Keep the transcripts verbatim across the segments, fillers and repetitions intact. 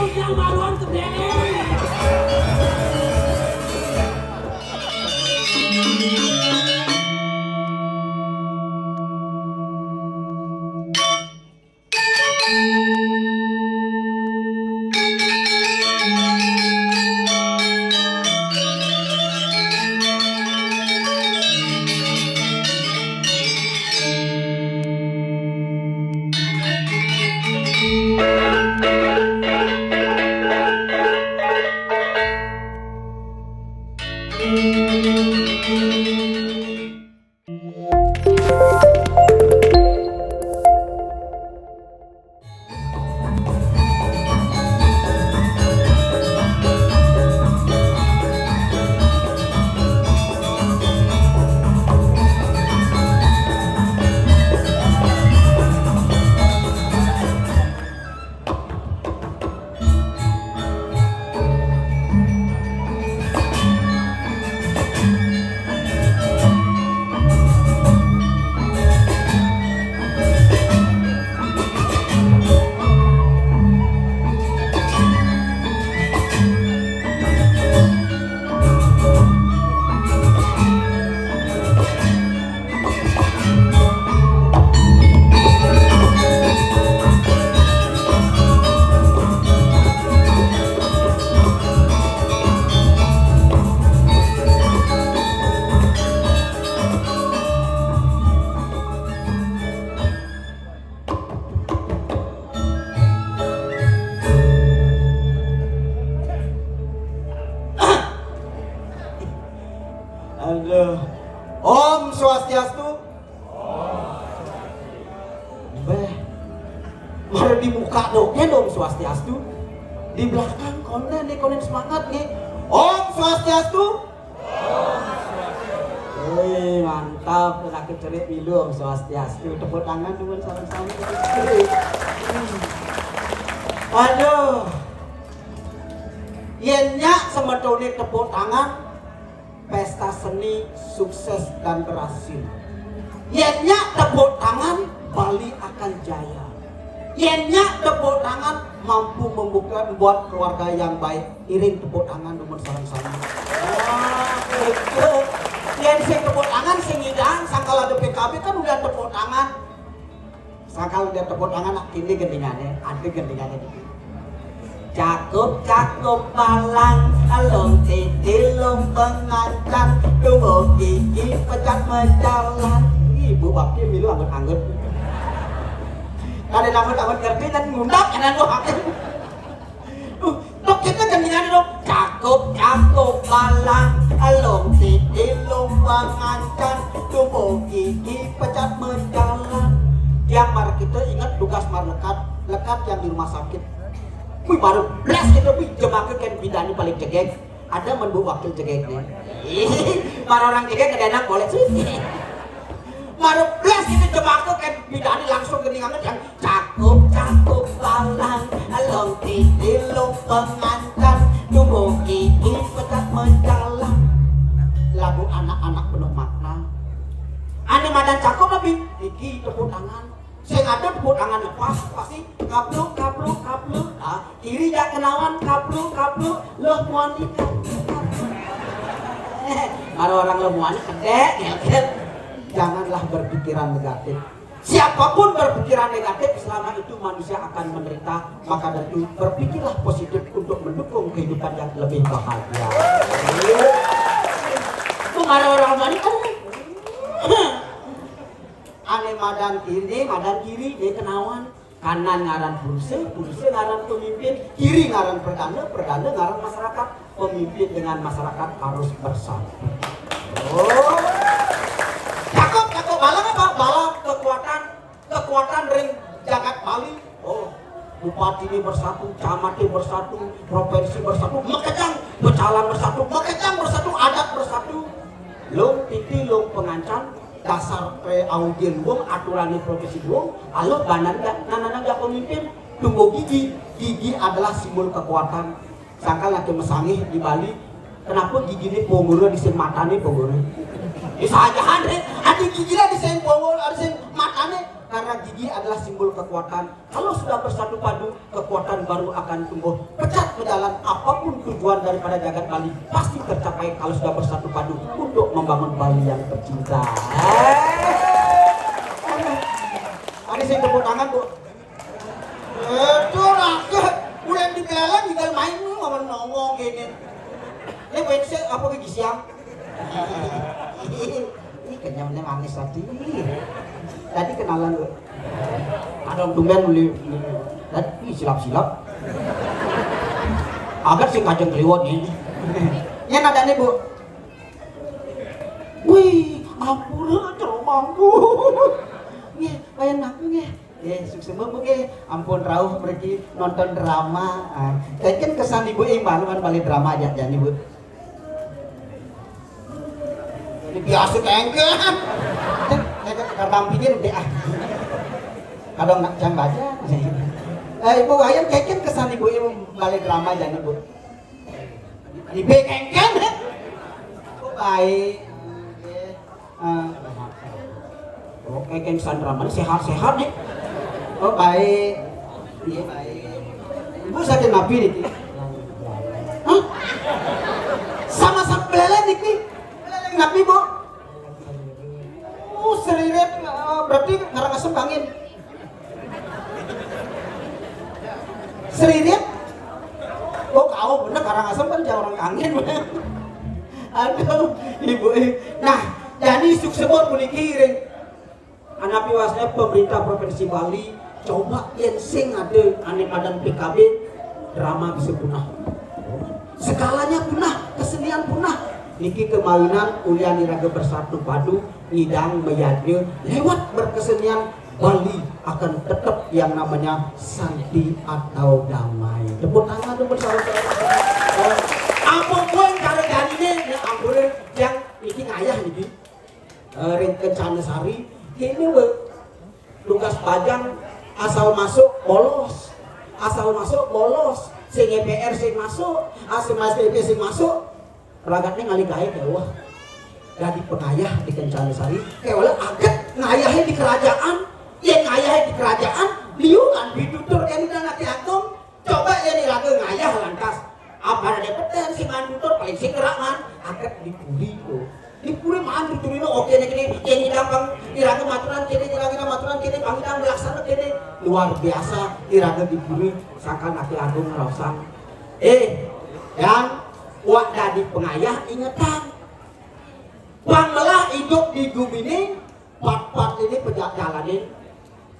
Yang baruan gedé. Aduh. Om Swastiastu. Beh. Mari di muka dogén Om Swastiastu. Di belakang konden nih, konden semangat nih. Om Swastiastu. Wih, mantap. Laki cerik milu Om Swastiastu. Tepuk tangan dulu sama-sama. Aduh. Yén nyak semetoné tepuk tangan, pesta seni sukses dan berhasil. Yén nyak tepuk tangan, Bali akan jaya. Yén nyak tepuk tangan, mampu membuka, membuat keluarga yang baik. Iring tepuk tangan dumun sareng-sareng. Wah, itu. Yén sing tepuk tangan sing ngidang, sangkal ada P K B kan udah tepuk tangan. Sangkal udah tepuk tangan, nak kéné gendingané, ada gendingané dikit. Cakup, cakup balang, alung titi, lung pengancan, tumbuk gigi, pecat mecalan. Ibu wakil milu anggut-anggut. Kada anggut-anggut ngerti dan ngundang, kada anggut. Duh, tok kita gendingan dong. Cakup, cakup balang, alung titi, lung pengancan, tumbuk gigi, pecat mecalan. Tiang mar kita ingat tugas mar lekat, lekat yang di rumah sakit. Wih, baru blas kita, wih, jemaka kén bidan paling jegég. Ada men bu wakil jegég nih. Ih, mar orang jegég kada enak boleh sih. Mar blas kita jemaka kén bidan langsung gendingan yang cakup, cakup balang, alung titi, lung pengancan, tumbuk gigi, pecat mecalan. Lagu anak-anak penuh makna. Ané madan cakup lebih, iki tepuk tangan. Sing ada tepuk tangan lepas, pasti kapluk, kapluk, kapluk. Nah, kiri jak kenawan, kapluk, kapluk, loh muani kapluk, kapluk. Mar orang loh muani kedék, ya kan? Janganlah berpikiran negatif. Siapapun berpikiran negatif, selama itu manusia akan menderita. Maka dari itu, berpikirlah positif untuk mendukung kehidupan yang lebih bahagia. Itu mar orang muani kan. Ané madan kiri, madan kiri, dia kenawan. Kanan ngaran pursa, pursa ngaran pemimpin, kiri ngaran perdana, perdana ngaran masyarakat. Pemimpin dengan masyarakat harus bersatu. Oh. Cakep, cakep. Bala apa? Bala kekuatan, kekuatan ring jagat Bali. Oh, bupati ini bersatu, camat ini bersatu, provinsi bersatu, makejang, pecalang bersatu, makejang bersatu, adat bersatu. Lung titi, lung pengancan, dasar pré aujin wong, aturan profesi wong, alo banan gak, nanana gak pemimpin, tumbuk gigi, gigi adalah simbol kekuatan. Sangkal laki mesangih di Bali, kenapa gigi ini punggur di sing mata ini punggur? Disajahan, ada gigi lah di sing punggur, ada sing mata ini. Karena gigi adalah simbol kekuatan. Kalau sudah bersatu padu, kekuatan baru akan tumbuh. Pecat ke jalan, apapun tujuan daripada jagat Bali pasti tercapai kalau sudah bersatu padu untuk membangun Bali yang tercinta. Ada sing tepuk tangan, Bu. Itu rakyat mulai di belakang tinggal main ngomong ngomong gini. Ini baik sih apa lagi siang? Ini kenyamnya manis tadi. Tadi kenalan, Bu. Ada tumben beli, beli. Tadi ih, silap-silap. Agak sih kacang kliwon ini. Ya nadanya, Bu. Wih, ampun, ceromangku. Nggih, payan aku nggih. Nggih, sukses Bu nggih. Ampun rauh mriki nonton drama. Ah, kengken kesan Ibu ing malu kan balik drama aja jani, Bu. Ini biasa kengken. Saya kata pikir deh ah. Kadang nak jam baca. Eh, Ibu Wayan kengken kesan Ibu ing balik drama jani, Bu. Ibu kengken. Oh, baik. Ah, oh, kengken Sandra mana sehat-sehat nih. Oh, baik. Iya, baik. Ibu sakit napi niki? Hah? Sama-sama belelen niki. Belelen napi, Bu? Oh, seririt, eh, berarti Karangasem Kangin. Seririt? Oh, kau bener Karangasem kan jauh orang Kangin. Aduh, Ibu. Eh. Nah, jadi sukses puniki ring anapi wasnya pemerintah Provinsi Bali coba yen sing ada ane madan P K B drama bisa punah. Segalanya punah, kesenian punah. Niki kemawinan ulian iraga bersatu padu, ngidang mayadnya lewat berkesenian Bali akan tetap yang namanya santi atau damai. Tepuk tangan dulu bersama-sama. Apa pun cara jadinya, ya ampun, yang niki ngayah niki. Eh, ring Kencana Sari, ini we. Tugas bajang asal masuk bolos. Asal masuk bolos. Sing M P R sing masuk, asal masuk M P R sing masuk. Ragatnya ngalih gawe ya wah. Dadi pengayah di Kencana Sari. Kayak wala aget ngayahe di kerajaan. Yang ngayahe di kerajaan, liu kan ditutur yang anak agung. Coba ya iraga ngayah lantas. Apa ada peten sing mantutur paling sing gerak man. Aget di puri tuh. Di puri man tuturino oke nih kene. Yang idang pang iraga maturan kene, iraga maturan kene, pangidang melaksana kene. Luar biasa iraga di puri sangkan aki agung ngerosang. Eh, yang wak dadi pengayah ingetan. Pang melah hidup di gumine, pat-pat ini pejak jalanin.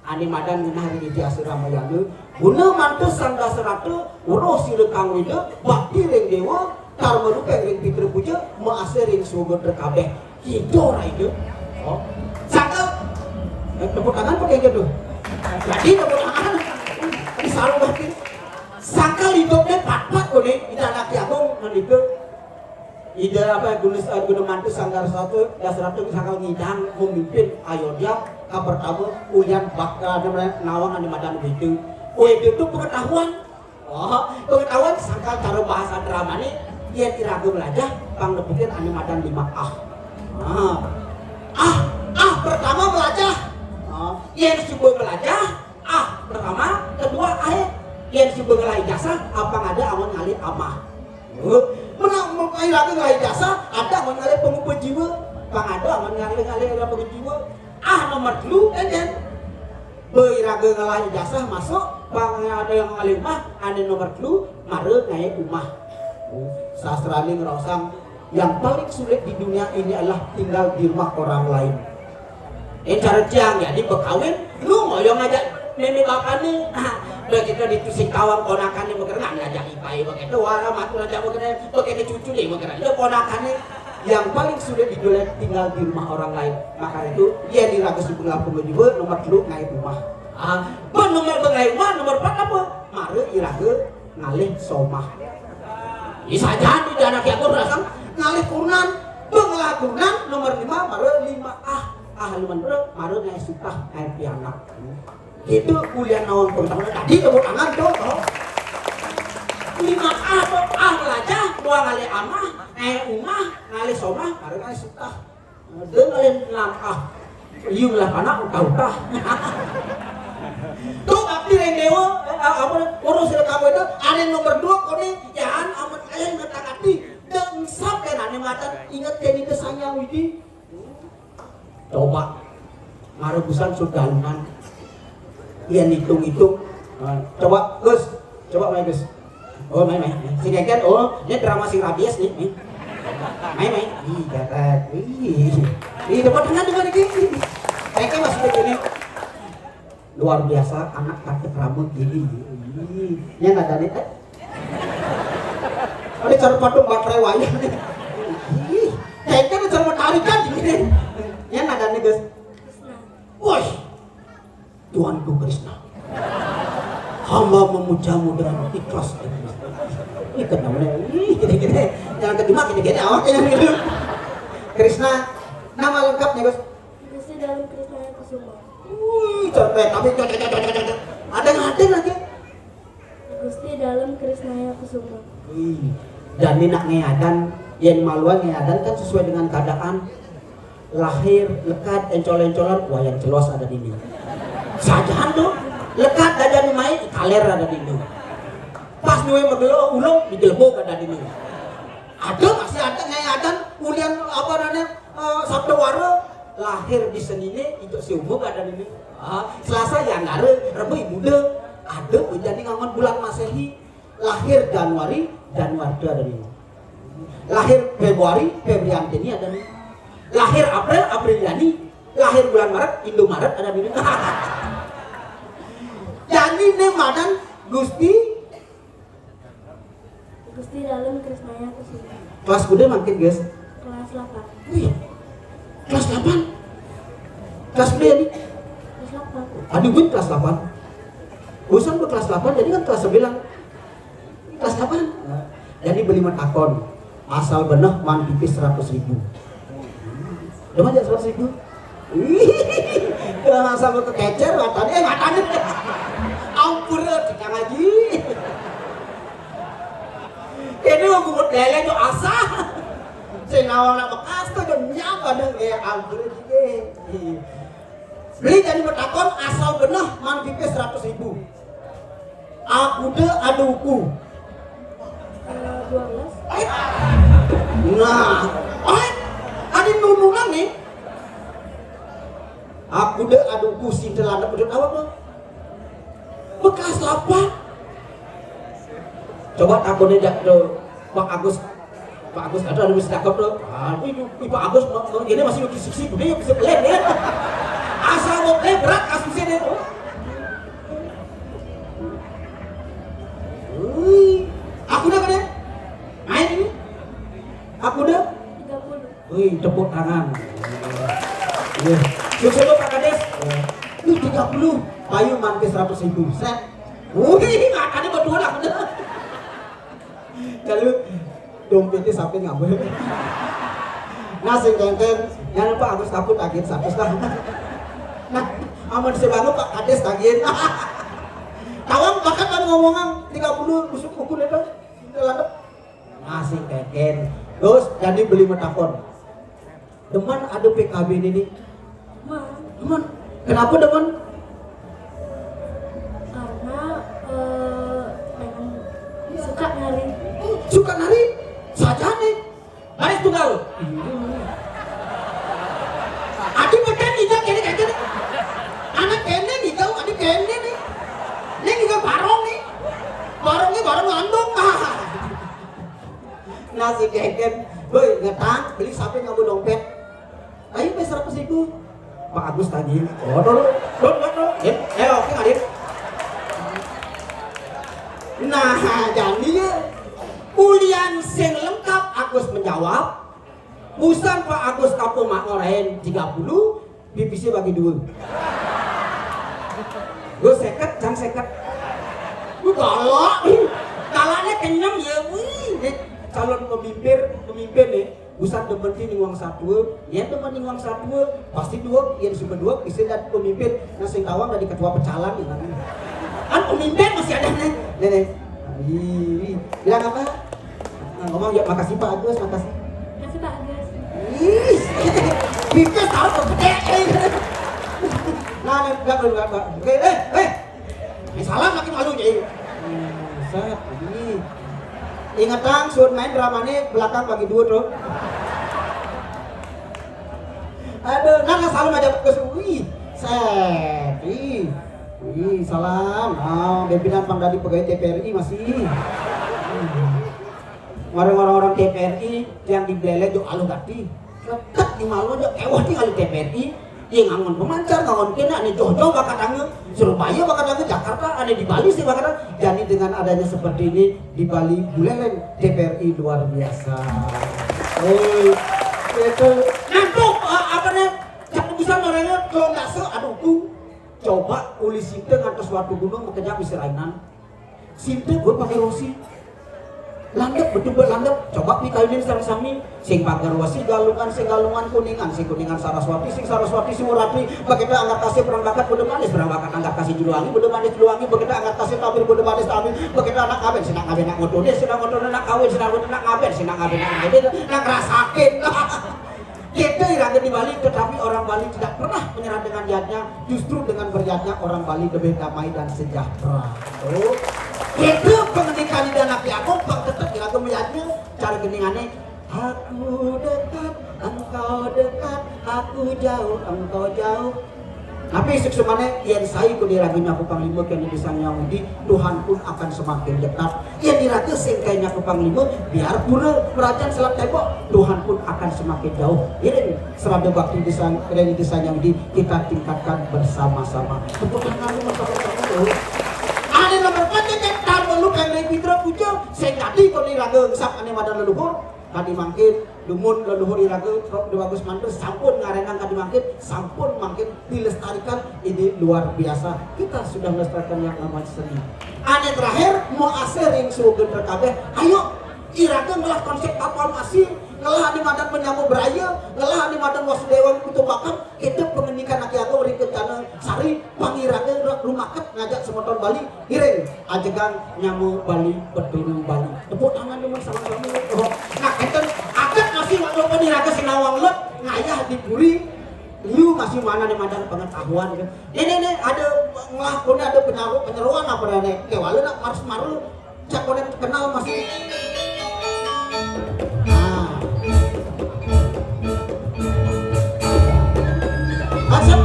Ane madan ngenah ring Iti Asih Ramayana, guna mantes Sang Dasarata, weruh sira kang weda, bakti ring dewa, karma rupeng ring pitra puja, maasih ring swarga kabeh. Kita ora itu. Oh. Sangkal. Eh, tepuk tangan pakai gitu. Jadi tepuk tangan. Di sarung bakti. Sangkal hidupnya pat-pat kone, Ida Anak Agung ngendika. Ida apa guna, eh, guna mantu Sang Dasarata, Dasarata sangkal ngidang memimpin Ayodya ka pertama ulian bakal ada nawang ane madan Weda. Weda itu pengetahuan. Oh, pengetahuan sangkal cara bahasa drama ni, yen iraga melajah pang nepukin ane madan lima ah. Ah. Ah, ah pertama melajah. Ah, yen suba melajah, ah pertama, kedua ae. Yen suba ngelah ijazah, apa ada amun ngalih amah. Menang iraga ngalih ijazah, ada amun ngalih pengupa jiwa. Pang ada amun ngalih ngalih ira pengupa jiwa. Ah nomor telu kan yen. Be iraga ngelah ijazah masuk, pang ada yang ngalih umah, ane nomor telu, mara ngae umah. Sastrane ngerosang, yang paling sulit di dunia ini adalah tinggal di rumah orang lain. Ini cara tiang ya, di bekawin, lu ngoyong aja meme bapane. Ah, begitu ditusing kawang ponakannya begerak ngajak ipai begitu, wala matur aja begitu, begitu cucu deh begitu. Itu ponakannya yang paling sulit di dunia tinggal di rumah orang lain. Maka itu, dia di raga sebelah pun juga nomor telu ngae umah. Ah, pun nomor bengai umah, nomor empat apa? Mara iraga ngalih somah. Isajan di anak yang kurang ngalih kurunan, bengelah kurunan nomor lima, mara lima ah, ah lima mara, mara ngae sutah, ngae pianak. Itu kuliah naon pengetahuan tadi tepuk tangan tuh, tuh. Lima ah tuh ah melajah, dua ngalih amah, ngae umah, ngalih somah, mara ngae sutah. Dengerin langkah. Ieu lah kana utah-utah. Tuh abdi lain dewa, eh, apa, urus rekamu itu, ada yang nomor dua, kone, ya, amat aing ngetak abdi. Dengsap kan ane matan, inget jadi desanya Widi. Coba ngarebusan sudalunan. Yang hitung-hitung. Nah, coba, Gus. Coba main, Gus. Oh, main, main. Si Keken, oh, ini drama si Rabies nih, nih. Main, main. Ih, gatak. Ih. Ih, dapat dengan dengan ini. Keken masih begini. Luar biasa, anak kata drama gini. Ih, yang ada nih, eh. Ada cara patung baterai wayang nih. Ih, Keken cara menarik kan gini. Yang ada nih, Gus. Woi, Tuanku Krishna, hamba memujamu dengan ikhlas. Ini kan namanya, ih, gini-gini. Jangan terjemah gini-gini, awak yang gitu. Krishna, nama lengkapnya, Gus? Gusti Dalem Krisnaya Kusuma. Wih, capek, tapi ada yang ada lagi. Gusti Dalem Krisnaya Kusuma. Wih, dan ini nak ngeadan, yang maluan ngeadan kan sesuai dengan keadaan. Lahir, lekad, encol-encolan, wayang celos ada di ini. Sajan tuh, lekad aja nu main, kaler ada di ini. Pas nuwe megelo ulung, digelebok ada di ini. Ada masih ada ngeadan, ulian apa namanya, eh, Sabda Wara, lahir di Senine, itu si umum ada di ini. Ah, Selasa Yanggare, Rebo Ibude, ada jadi ngangon bulan Masehi. Lahir Januari, Januari ada di ini. Lahir Februari, Febriantini ada nih. Lahir April, Apriliani. Lahir bulan Maret, Indomaret ada nih. Jadi nih madan Gusti. Gusti Dalem Krisnaya Kusuma. Kelas kuda makin, guys. Kelas delapan. Wih, kelas delapan. Kelas kuda ya nih. Kelas delapan. Aduh, gue kelas delapan. Bosan gue kelas delapan, jadi kan kelas sembilan. Kelas delapan. Jadi beli metakon. Asal beneh man pipis seratus ribu. Udah aja seratus ribu. Wih, kalau asal mau kekecer, matanya, eh, matanya. Ampun, kita ngaji. Ini mau buat lele tuh asa. Saya nawang nak bekas tuh, jam nyapa dong, ya ampun, eh. Beli jadi metakon asal beneh man pipis seratus ribu. Aku deh ada uku. Eh, dua belas. Nah, oh, ada nunungan nih. Aku deh ada uku sintelan apa deh awak tuh. Bekas apa? Coba takutnya jak tuh Pak Agus. Pak Agus ada, ada mesti cakep tuh. Aduh, ini, ini Pak Agus mau, mau gini masih lagi seksi gede ya, bisa pelit ya. Asal mau pelit berat kasusnya deh. Wih, aku udah gede. Main ini. Aku udah. Tiga puluh. Wih, tepuk tangan. Iya. Sukses lo Pak Kades. Lu tiga puluh, payu mantis seratus ribu. Set. Wih, matanya berdua lah. Lalu dompetnya sampai ngambil. Nah, sing kenten, jangan lupa Agus takut lagi satu lah. Nah, aman si baru Pak Kades lagi. Tawang bahkan kan ngomongan tiga puluh busuk ukur itu. Itu lah. Nah, sing kenten. Terus jadi beli metakon. Demen ada P K B ini nih. Demen. Demen. Kenapa demen? Karena eh, pengen suka nari. Suka nari? Saja nih. Baris tunggal. Adi beken hijau kene kene. Anak kene hijau, adi kene nih. Ini hijau barong nih. Barongnya barong landung. Nah, si Keken, boy, ngetang, beli sampai nggak mau dompet. Ayo, pes seratus ribu. Pak Agus tagih. Oh, dulu. Dulu, dulu, dulu. Eh, eh, oke, Adit. Nah, jadi ya, ulian sing lengkap Agus menjawab. Busan Pak Agus kapo mak ngorain tiga puluh, pipisnya bagi dua. Gue seket, cang seket. Gue galak. Galaknya kenyang ya, wih. Calon pemimpin, pemimpin nih. Busan demen nih uang satu, ya demen nih uang satu, pasti dua, ya suka dua, bisa jadi pemimpin. Nah, sing tawang dari ketua pecalang ya kan. Kan pemimpin masih ada nih. Nih, nih. Ih, bilang apa? Nah, ngomong ya makasih Pak Agus, makasih. Makasih Pak Agus. Ih. Pipis harus gede. Nah, nih, enggak, enggak, enggak. Oke, eh, eh. Ini salah lagi malu, Ji. Hmm, set, ini. Ingetang, suruh main drama nih, belakang bagi dua, tuh. Aduh, nah, nah, salah aja ke wih. Set, ih. Wih, salam. Ah, pimpinan pang dadi pegawai T V R I masih. Hmm. Orang-orang T V R I yang dibelele jo aluh gati. Tetep di malu jo kewah tinggal di T V R I. Iya, ngangon pemancar, ngangon kena, ane jauh-jauh bakat ange. Surabaya bakat ange, Jakarta, ane di Bali sih bakat ange. Jadi dengan adanya seperti ini, di Bali buleleng T V R I luar biasa. Oh, itu ngantuk, eh, apa nih? Jangan bisa orangnya kalau nggak se, aduh, ku coba uli sinte ngantos suatu gunung makanya bisa rainan. Sinte buat pakai rosi. Landep, betul buat landep. Coba pikayunin sareng sami. Sing pagar wesi Galungan, sing Galungan Kuningan, sing Kuningan Saraswati, sing Saraswati Suwurati. Begitu angkat kasih perang bakat, bodo manis perang bakat, angkat kasih Juluwangi, bodo manis Juluwangi. Begitu angkat kasih Tabir, bodo manis Tabir. Begitu anak kawin, sing nak kawin nak ngotone, sing nak ngotone nak kawin, sing nak ngotone nak ngawin, sing nak ngawin nak ngawin, nak ngerasakin. Kita iraga di Bali, tetapi orang Bali tidak pernah menyerah dengan yadnya. Justru dengan beryadnya orang Bali lebih damai dan sejahtera. Oh. Itu pengendikan di dalam aku, bang tetep iraga meyadnya. Cara gendingannya, aku dekat, engkau dekat, aku jauh, engkau jauh. Tapi suksmane, yen sai ku diraga nyaku panglima kene di Sang Hyang Widi, Tuhan pun akan semakin dekat. Yen diraga sing kae nyaku panglima, biar pura merajan selat tembok, Tuhan pun akan semakin jauh. Iring serada bakti di Sang, di Sang Hyang Widi kita tingkatkan bersama-sama. Tepuk tangan dulu, tepuk tangan dulu. Ane nomor empat, cek, tamu lu pengen Fitra puja, sing dadi kok diraga ngesap ane madan leluhur. Kadi mangkin, dumun leluhur iraga, Déwa Gus Mantra sampun ngarengang kadi mangkin, sampun mangkin dilestarikan, ini luar biasa. Kita sudah melestarikan yang namanya seni. Ane terakhir, mau asih ring sugen kabeh. Ayo, iraga ngelah konsep kapal masih, ngelah ane madan menyambut beraya, ngelah ane madan Wasudewa Kutumbakam, kita pengendikan aki agung ring kencana sari, pangiraga rumaket ngajak semeton Bali, Iring, ajegang nyama Bali, peturu Bali. Tepuk tangan dulu sama-sama. Oh. Nah, enten adat masih waktu peniraga sinawang lot, ngayah di puri, lu masih mana nih madan pengetahuan gitu. Ini nih ada ngelah, ada penyeru-, penyeruan apa nih? Kewala nak marus maru, cak konen kenal masih. Nah. Asap.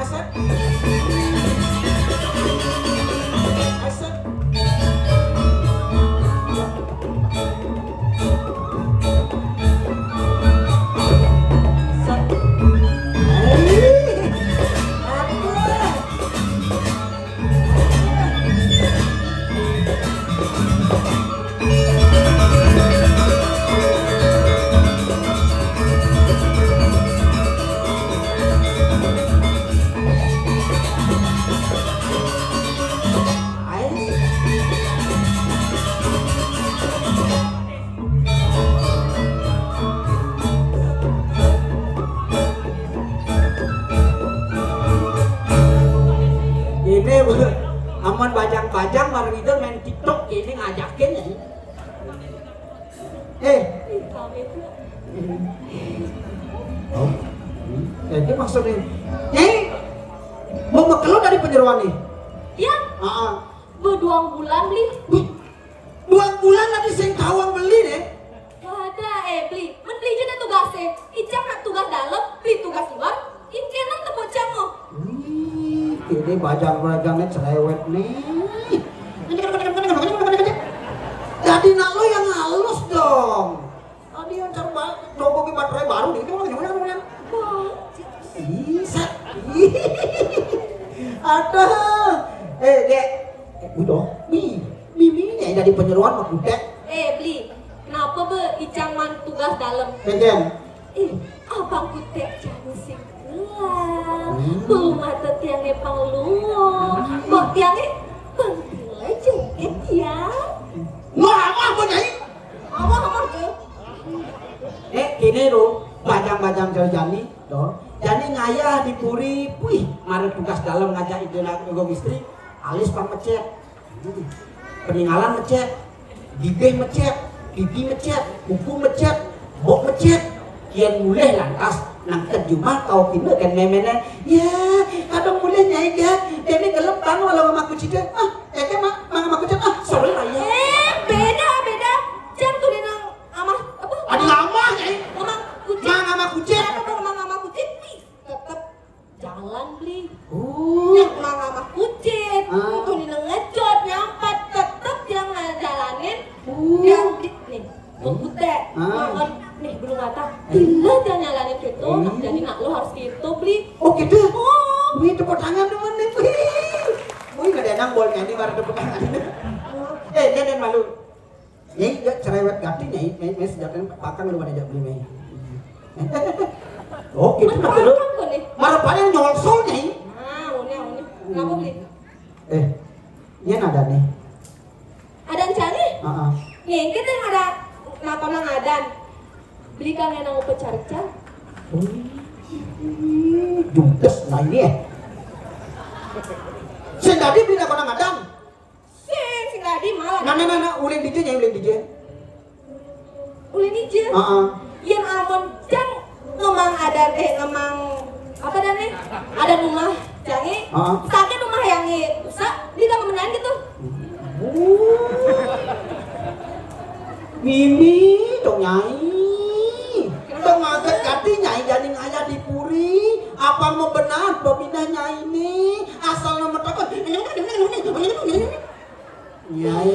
Asap. Asap. Ini amun bajang-bajang bareng itu main TikTok, ini ngajakin ya. Eh. Oh. Hmm. Ya, itu maksudnya. Nyai, mau mekelun dari penyeruan nih? Iya. Heeh. Beduang bulan, Bli. Wih, duang bulan lagi sing tawang beli nih. Wadah, eh, Bli. Men Bli juga tugasnya. Icang nak tugas dalam, Bli tugas luar. Ingkenan tepuk cang, oh. Wih, ini bajang-bajangnya cerewet nih. Jadi nak lo yang halus dong. Tadi yang coba coba ke baterai baru nih, itu namanya, namanya. Bisa. Aduh. Eh, Dek. Eh, udah. Nih, miminya jadi penyeruan mah kutek. Eh, Bli. Kenapa be icang man tugas dalam? Pegang. Ih, abang kutek cantik lah. Hmm. Bau mata tiangnya pang luo. Bau tiangnya pang tila jengket ya. Wah, apa, apa, Nyai? Jang jani, to. Jani ngayah di puri, puih, mara tugas dalem ngajak ida nak ngegong istri, alis pang mecet. Peningalan mecet, bibih mecet, pipi mecet, kuku mecet, bok mecet. Kian mulih lantas nangked jumah kau kina kan memene. Ya, kadang mulih nyai ga, dene gelem bang walau sama kucing. Ah, keke mak, mang sama kucing. Ah, sorry lah ya. Eh, beda, beda. Jang tuh nang amah apa? Ada amah nyai. Amah kucing. Mang sama kucing. Apa mang sama kucing? Tetep jalan beli. Oh. Nyak mang sama kucing. Ah. Tuh nang ngejot nyampat tetep yang ngejalanin. Oh. Yang di, nih. Bukute, ah. Nih, belum mata. Bila dia nyalanin pintu, hmm. Jadi nak lu harus gitu, beli. Oh, gitu? Oh. Wih, tepuk tangan teman nih. Wih. Wih, nggak ada nang boleh ini baru tepuk tangan. Eh, dia dan malu. Nyai, dia cerewet gati, nyai, nyai, nyai senjatanya pakang lu pada jawab beli, nyai. Oh, gitu, betul. Mara paling nyolsol, nyai. Nah, unik, unik. Kenapa, beli? Eh, ini ada nih. Adan cari? Heeh. Nyengkit yang ada napa nang adan. Beli kang enang upa carican. Oh. Judes nah ini ya. Sing dadi beli napa nang adan. Sing, sing dadi malah. Nah, nah, nah, nah, ulin dije nyai, ulin dije. Ulin dije. Heeh. Yen amun jang ngemang adan, eh, ngemang apa dan nih? Ada rumah jangi. Heeh. Sakit rumah yang rusak, di dalam menan gitu. Mimi, dong nyai. Dong ngaget kati nyai jadi ngayah di puri. Apa mau benar pemindah nyai ini? Asal nomor takut. Nyai.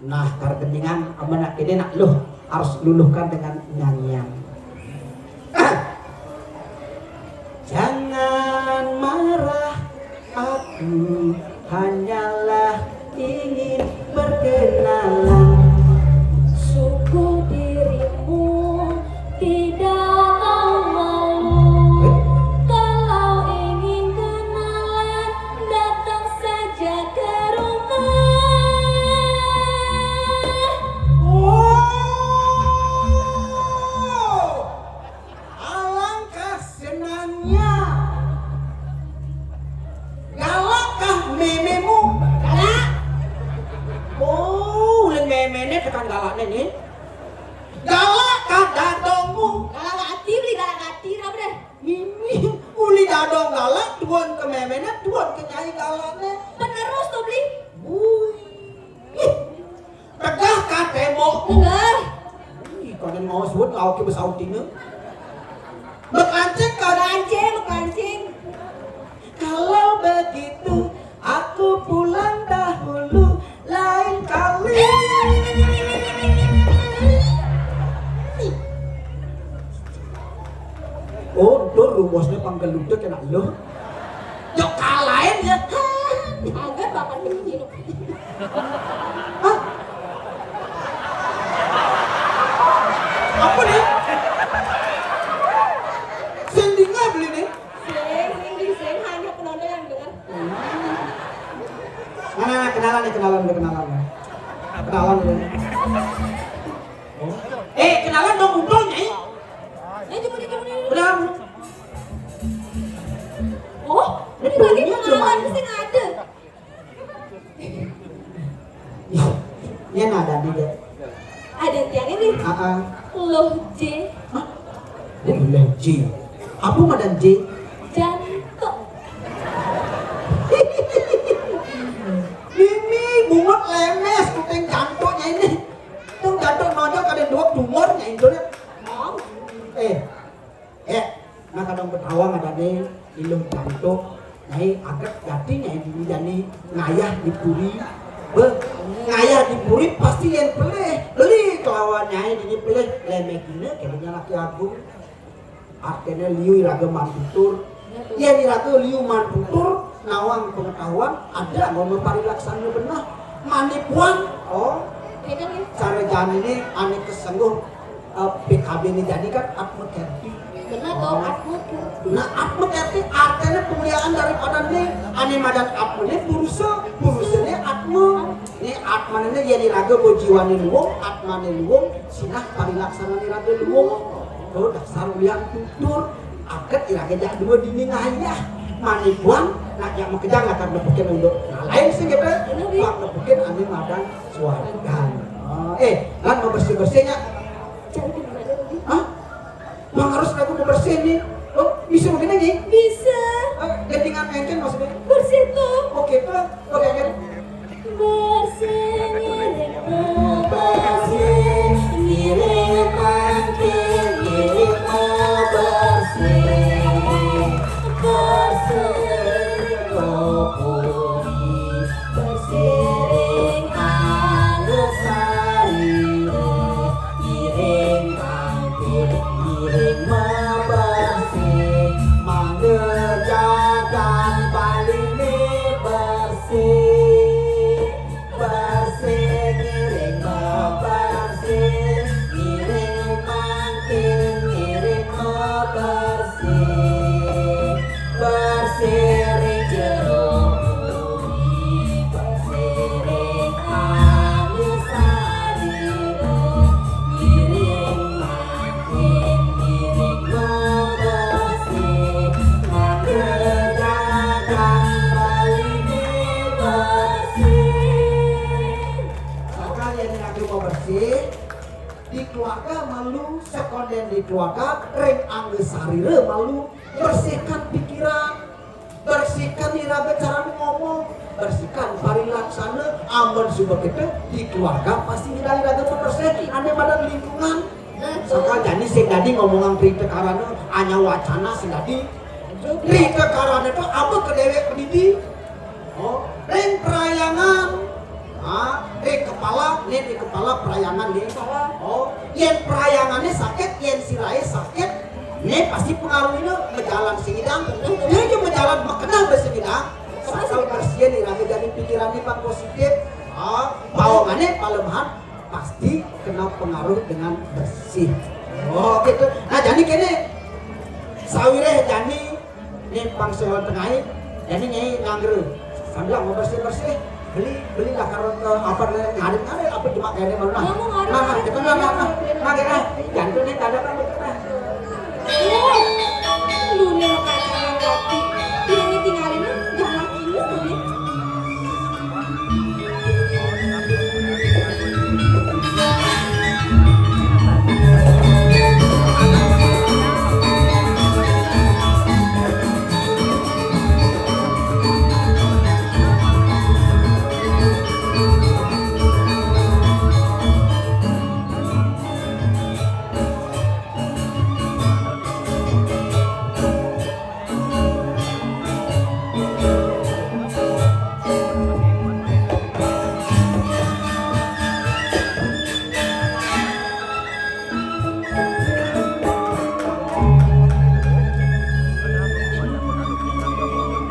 Nah, karena kepentingan amanah ini nak luh harus luluhkan dengan nyanyian. Jangan marah, aku hanyalah ingin berkenalan. Sungguh dirimu tidak tahu malu. Kalau ingin kenalan, datang saja ke rumah. Oh, alangkah senangnya. Galakkah mememu? Galak. Oh, ulun memene tekan galakne nih. Galakkah dadongmu? Galak ati, beli galak ati, apa deh? Mimi, uli dadong galak, tuan ke memene, tuan ke nyai galakne. Penerus tuh, beli. Bui. Tegah ka tembok. Tegah. Ih, kangen mau suut, lauk ke besautinnya. Bekancing, kan? Bekancing, bekancing. Kalau begitu, aku pulang dahulu, lain kali. Oh, entur rumusnya panggeludak kena lo. Jok kalain ya. Agak bakal begini. Hah? Apa nih? Sing dengar beli nih? Sing, sing, sing, hanya penonton yang dengar. Nah, nah, nah, kenalan nih, kenalan, udah kenalan. Kenalan udah. Eh, kenalan dong, udah, Nyai. Nyai, coba, coba, coba. Kenalan. Oh, ini lagi kenalan, sing ada. Iya, nah, ada nih, Dek. Ada tiang ini. Ah, ah. Loh, J. Hah? Loh, J. Apa madan J? Jantung. Mimi, bungut lemes, kuping jantungnya ini. Tuh, jantung nonjol kada dua tumornya, Indonya. Mau. Eh, Eh, nah kadang Betawa ada nih, ilung tantu. Nyai aget gati nyai dini jani ngayah di puri. Be, ngayah di puri pasti yang pelih. Beli kelawan nyai dini pelih. Lemek dina kayaknya laki agung. Artinya liu iraga mantutur. Iya, iraga liu mantutur, nawang pengetahuan, ada ngono parilaksana benar. Manipuan, oh, iya kan, ya? Cara jani ini ane kesengguh, eh, P K B ini jadi kan Atma Kerti. Benar, toh, oh. Atma Kerti. Nah, Atma Kerti artinya pemuliaan daripada nih, ane madan Atma ini purusa, purusa ini Atma. Ini Atma ini jadi raga bo jiwane luwung, Atmane luwung, sinah parilaksana ini raga luwung. Tuh dasar ulian tutur, aget iraga jak dua dinding ayah. Manipuan, nak jak makejang akan nepukin unduk. Nah, lain sih gitu, Iya, Bi. Pak nepukin ane madan suargan. Oh, eh, lan mau bersih-bersihnya. Hah? Bang harus lagu mau bersih nih. Oh, bisa begini nih? Bisa. Eh, gantingan engken maksudnya? Bersih tuh. Oke, tuh. Oke, kan? Bersih, bersih, ngiring mangkin, ngiring bersih, bersih, bersih, anu sari, ngiring mangkin, ngiring bersih, mangga jagat Bali ini bersih. Bersih, ngiring bebersih, ngiring mangkin, ngiring bebersih. Bersih ring jero bumi, bersih ring anu sarira, ngiring mangkin, ngiring bebersih, mangga jagat Bali ini bersih. Sakalian ring anu mau bersih, di keluarga malu, sekonden di keluarga, ring angga sarira malu, bersihkan pikiran, bersihkan iraga cara ngomong, bersihkan parilaksana, amun suba kita di keluarga pasti nyidang iraga bebersih, ane madan lingkungan. Sakal jani sing dadi ngomongang prita karana, anyar wacana sing dadi. Prita karana to apa ke dewek pendidik? Oh, ring prayangan. Ah, ring kepala, nih ring kepala prayangan nih. Kepala. Oh, yen prayangane sakit, yen sirahe sakit, nih pasti pengaruhnya majalan sing idang. Dia aja majalan makenang sing idang. Sakal bersih nih, rame jadi pikirannya pak positif. Ah, bawangane palemahan pasti kena pengaruh dengan bersih. Oh, gitu. Nah, jani kene. Sawireh jani nih pang sewa tengai, jani nyai ngangger. Sambil mau bersih-bersih, beli, beli lah karo, eh, apa nih, ngarit-ngarit apa cuma kene malu nah. Iya, mau ngarit. Nah, nah, gitu, nah, nah, nah. Nah, kene. Jantung nih kada kan gitu, nah. Wah, lu nih makacangan laki. Dia tinggalin galak ini tuh nih.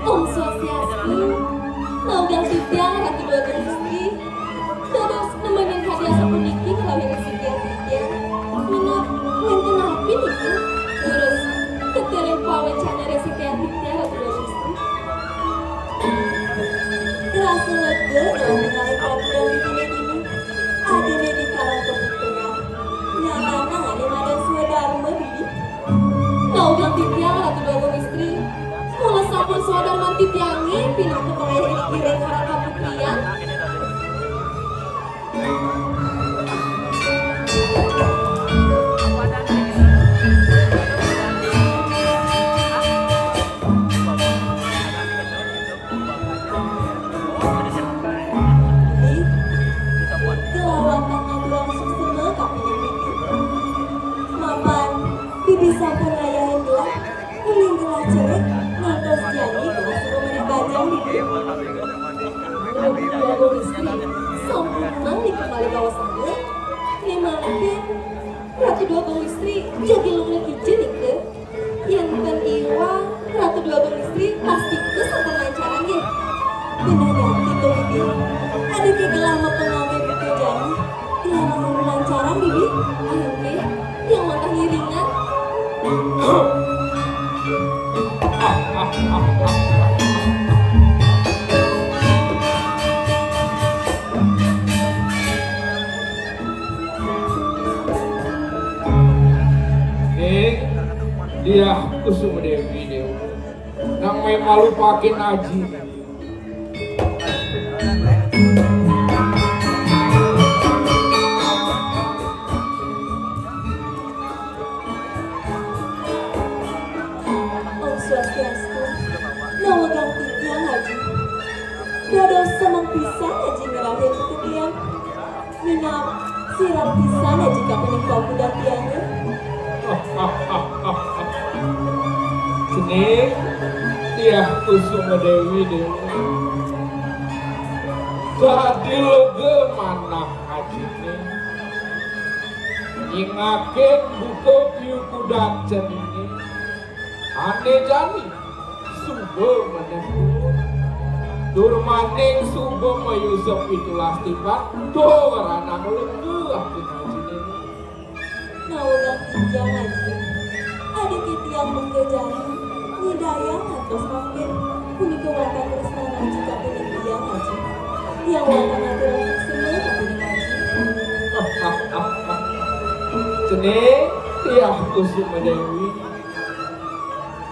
Om Swastiastu, maudang titiang Ratu Dwagung Istri. Dados nemenin hadiah sapuniki kalih Resi Tian-Tian. Minab wenten napi niki? Durus, keterim pawencana Resi Tian-Tian Ratu Dwagung Istri. Rasa lega dalam mengalih Ratu Dwagung Istri ini. Adene di kalang kebutuhan. Nyarana ane madan swadarma, Bibi. Maudang titiang Ratu Dwagung Istri. Kala sampun swadarman titiange pinaka pangayah ring Raka Putrian. Ih, gelah wantah ngaturang suksma kapining Bibi. Mapan Bibi sampun ngayahin gelah, uling gelah cerik, ngantos jani gelah suba menék bajang, Bibi. Ratu Dwagung Istri sampun menang di kembali kawasannya. Nih mangkin Ratu Dwagung Istri jagi lunga kija nika. Yen ten iwang, Ratu Dwagung Istri pasti ke sampun lancaran nggih. Bener ya, gitu, Bibi. Ada ke gelah mapengawé buka jani. Gelah mapengawé lancaran, Bibi. Ayo, nggih. Yang wantah ngiringan. Ya, Kusuma Dewi, Dewa. Nang meh malupakin aji. Om Swastiastu. Nawegang titiang, Aji. Dados semeng pisan Aji ngerahin titiang. Minab sirep pisan Aji kapining pakudan tiangé. Cening, Diah Kusuma Dewi, Dewa. Dadi lega manah ajiné. Nyingakin buka piukudan ceningé. Ané jani suba manah. Tur maning suba mayusep pitulas tipat, tur anang lega atin ajiné. Nawegang titiang, Aji. Adi titiang mengké jani nyidayang ngantos mangkin, punika wantah tresnan Aji kapining tiang, Aji. Tiang wantah ngaturang suksma kapining Aji. Cening, Diah Kusuma Dewi.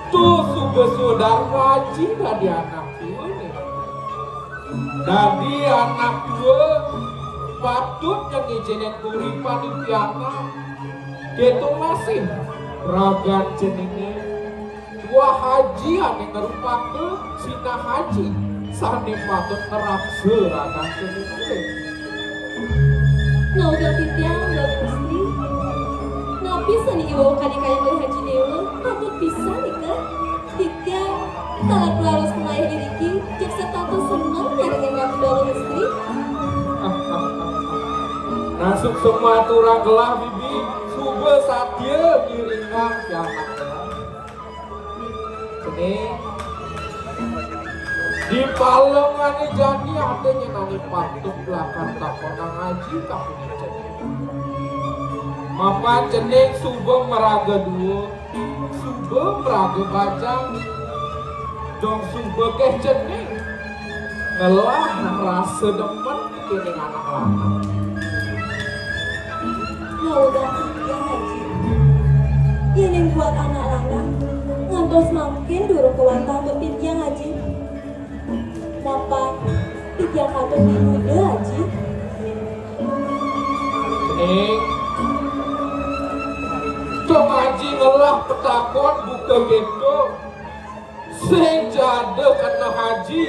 Tuh suba sudarma aji dadi anak tua nih. Dadi anak tua patut nyen ngijinin uripan di pianak. Kéto masih ragan ceningé. Tuah aji ané ngrupaka sinah aji sané patut ngraksa ragan ceningé. Nawegang titiang, Bapak Istri. Napi sané iwau kadi kayang olih Aji Déwa, patut pisan nika. Titiang taler raos pangayah iriki, jeg setata seneng nyarengin Ratu Dalem Istri. Nah, suksma aturang gelah, Bibi, suba satia ngiringang pianak. Cening, di palem ané jani ada nyen ané patut lakar takonang aji kapining cening. Mapan cening suba maraga dua, suba maraga bajang, dong suba kéh cening ngelah rasa demen kéning anak lanang. Nawegang titiang, Aji. Yéning buat anak lanang, ngantos mangkin durung kawantah antuk titiang, Aji. Mapan titiang patut diduda, Aji. Ning, dong aji ngelah patakon buka kéto. Sing ja ada keneh aji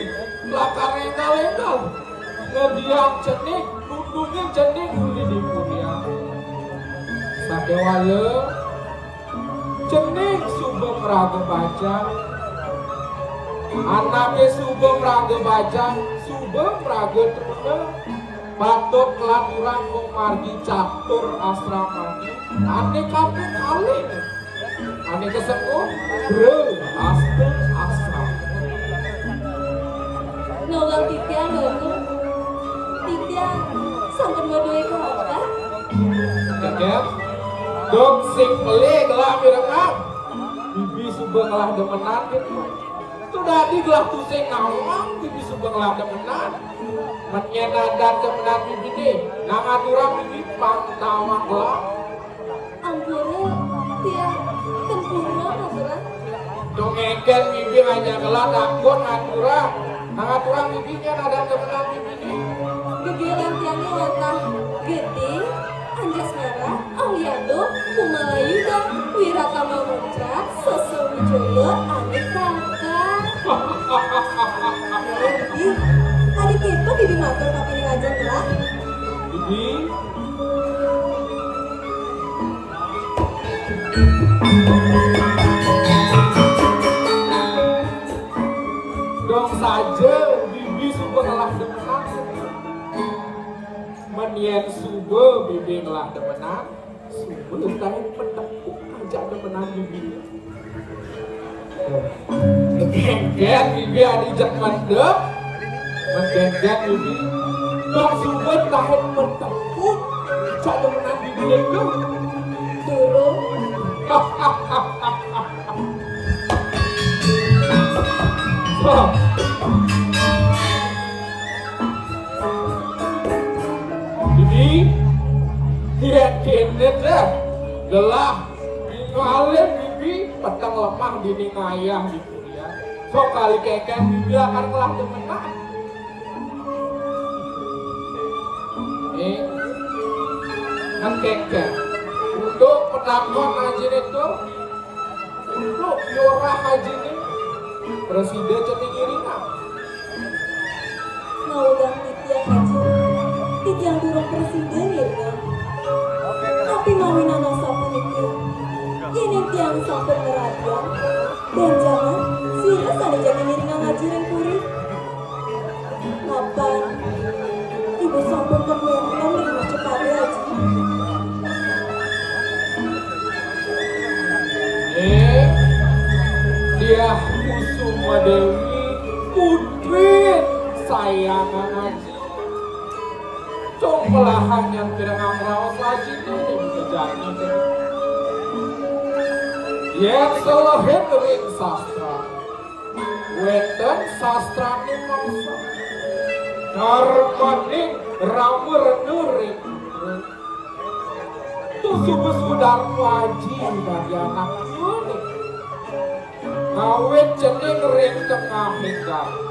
lakar énggal-énggal ngediang cening, nundungin cening uli di purian. Sakéwala cening suba maraga bajang, anaké suba maraga bajang, suba maraga truna, patut kelaturang pamargi catur asramané ané kaping kalih. Ané kasepuh, Bra Asta Asrama. Nawegang titiang, Bapak. Titiang sampun madué kawantah. Keket, duk sing pelih gelah mirengang. Bibi suba ngelah demenan kéto. To dadi gelah tusing nawang, Bibi suba ngelah demenan. Men nyén adat demenan Bibiné, nang aturang Bibi pang tawang gelah. Ampura, tiang ten purun aturang. Dong éngkén Bibi ngajak gelah takut ngaturang. Nang aturang Bibi nyén adat demenan Bibiné. Gegelan tiangé wantah Gedé, Anjasmara, Aliando, Kumalayuda, Wiratama Muncrat, Soso Wijaya, ané kakang. Ih, adi kéto Bibi matur kapining ajeng gelah. Bibi, dong saja Bibi suba ngelah demenan. Men yén suba Bibi ngelah demenan, suba taén petepuk ajak demenan Bibi. Kéngkén Bibi adi jak mendep. Kéngkén Bibi. Bang suba taén petepuk ajak demenan Bibi itu. Durung. Bibi, ya kéné dah. Gelah, ngalih Bibi. Peteng lemah dini ngayah di kuliah. Sok kali kékéh bibi lakar ngelah demenan. Nih, kan kékéh. Untuk penakon aji itu, untuk yorah aji ini, presiden cening iringan. Maudang titiang aji, titiang durung presiden iringan. Tapi mawinan asapunika, yéning tiang sampun ngradiang, bénjangan sira sané jagi ngiringang aji ring puri. Mapan ibu sampun kemudian ring macepada aji. Eh, Diah Kusuma Dewi, putri sayangan aji. Cung pelahan nyén pirengang raos aji ini bisa jani. Yén selehit ring sastra, wénten sastrané mangsa. Karmaning rama rena ring Tusuba Sudarma aji dadi anak nyuwuné. Ngawit cening ring tengahing gardu.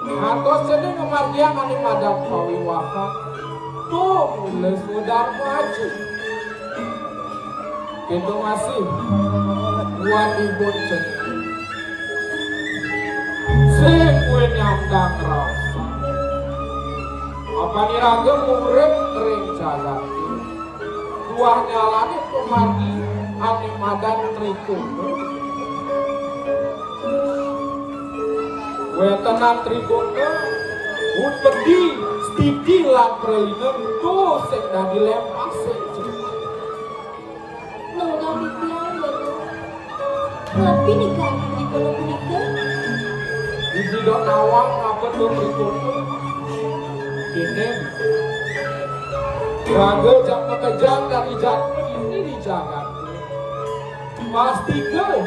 Ngantos cening ngamargiang ané madan pawiwahan. Tuh mula Sudarma aji. Kéto masih buat ibu cening. Sing kuwi nyandang rasa. Apa iraga urip ring jagat. Buah nyalané pamargi ané madan Trikona. Wéntenan Trikona, upedi, stiti lan pralina, to sing dadi lempasé. Nunggah titiang, Déwa. Napi nika Trikona punika? Biji dok nawang apa to Trikona? Kini, raga jang makejang dadi jadma ini di jagat. Pastika,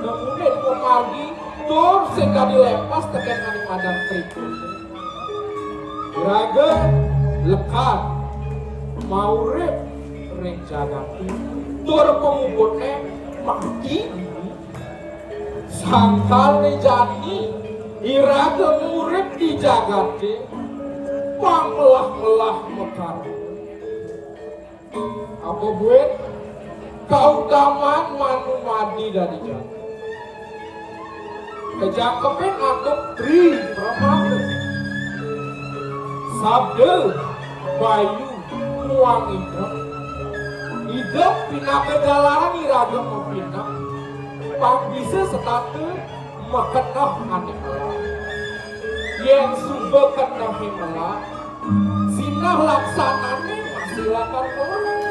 nemunin pamargi, tur sing dadi lempas tekén ané madan Trikona. Raga lekad maurip ring jagaté, tur pamuputné mati. Sangkané jani iraga ngurip di jagaté, pangmelah-melah mekar. Apa buin? Kautaman manumadi dadi jati. Kajangkepin antuk tri pramana. Sabda, bayu, muang idep. Idep pinaka jalaran iraga mapineh. Pang bisa setata makeneh ané melah. Yén suba kenehé melah, sinah laksanané masih lakar melah.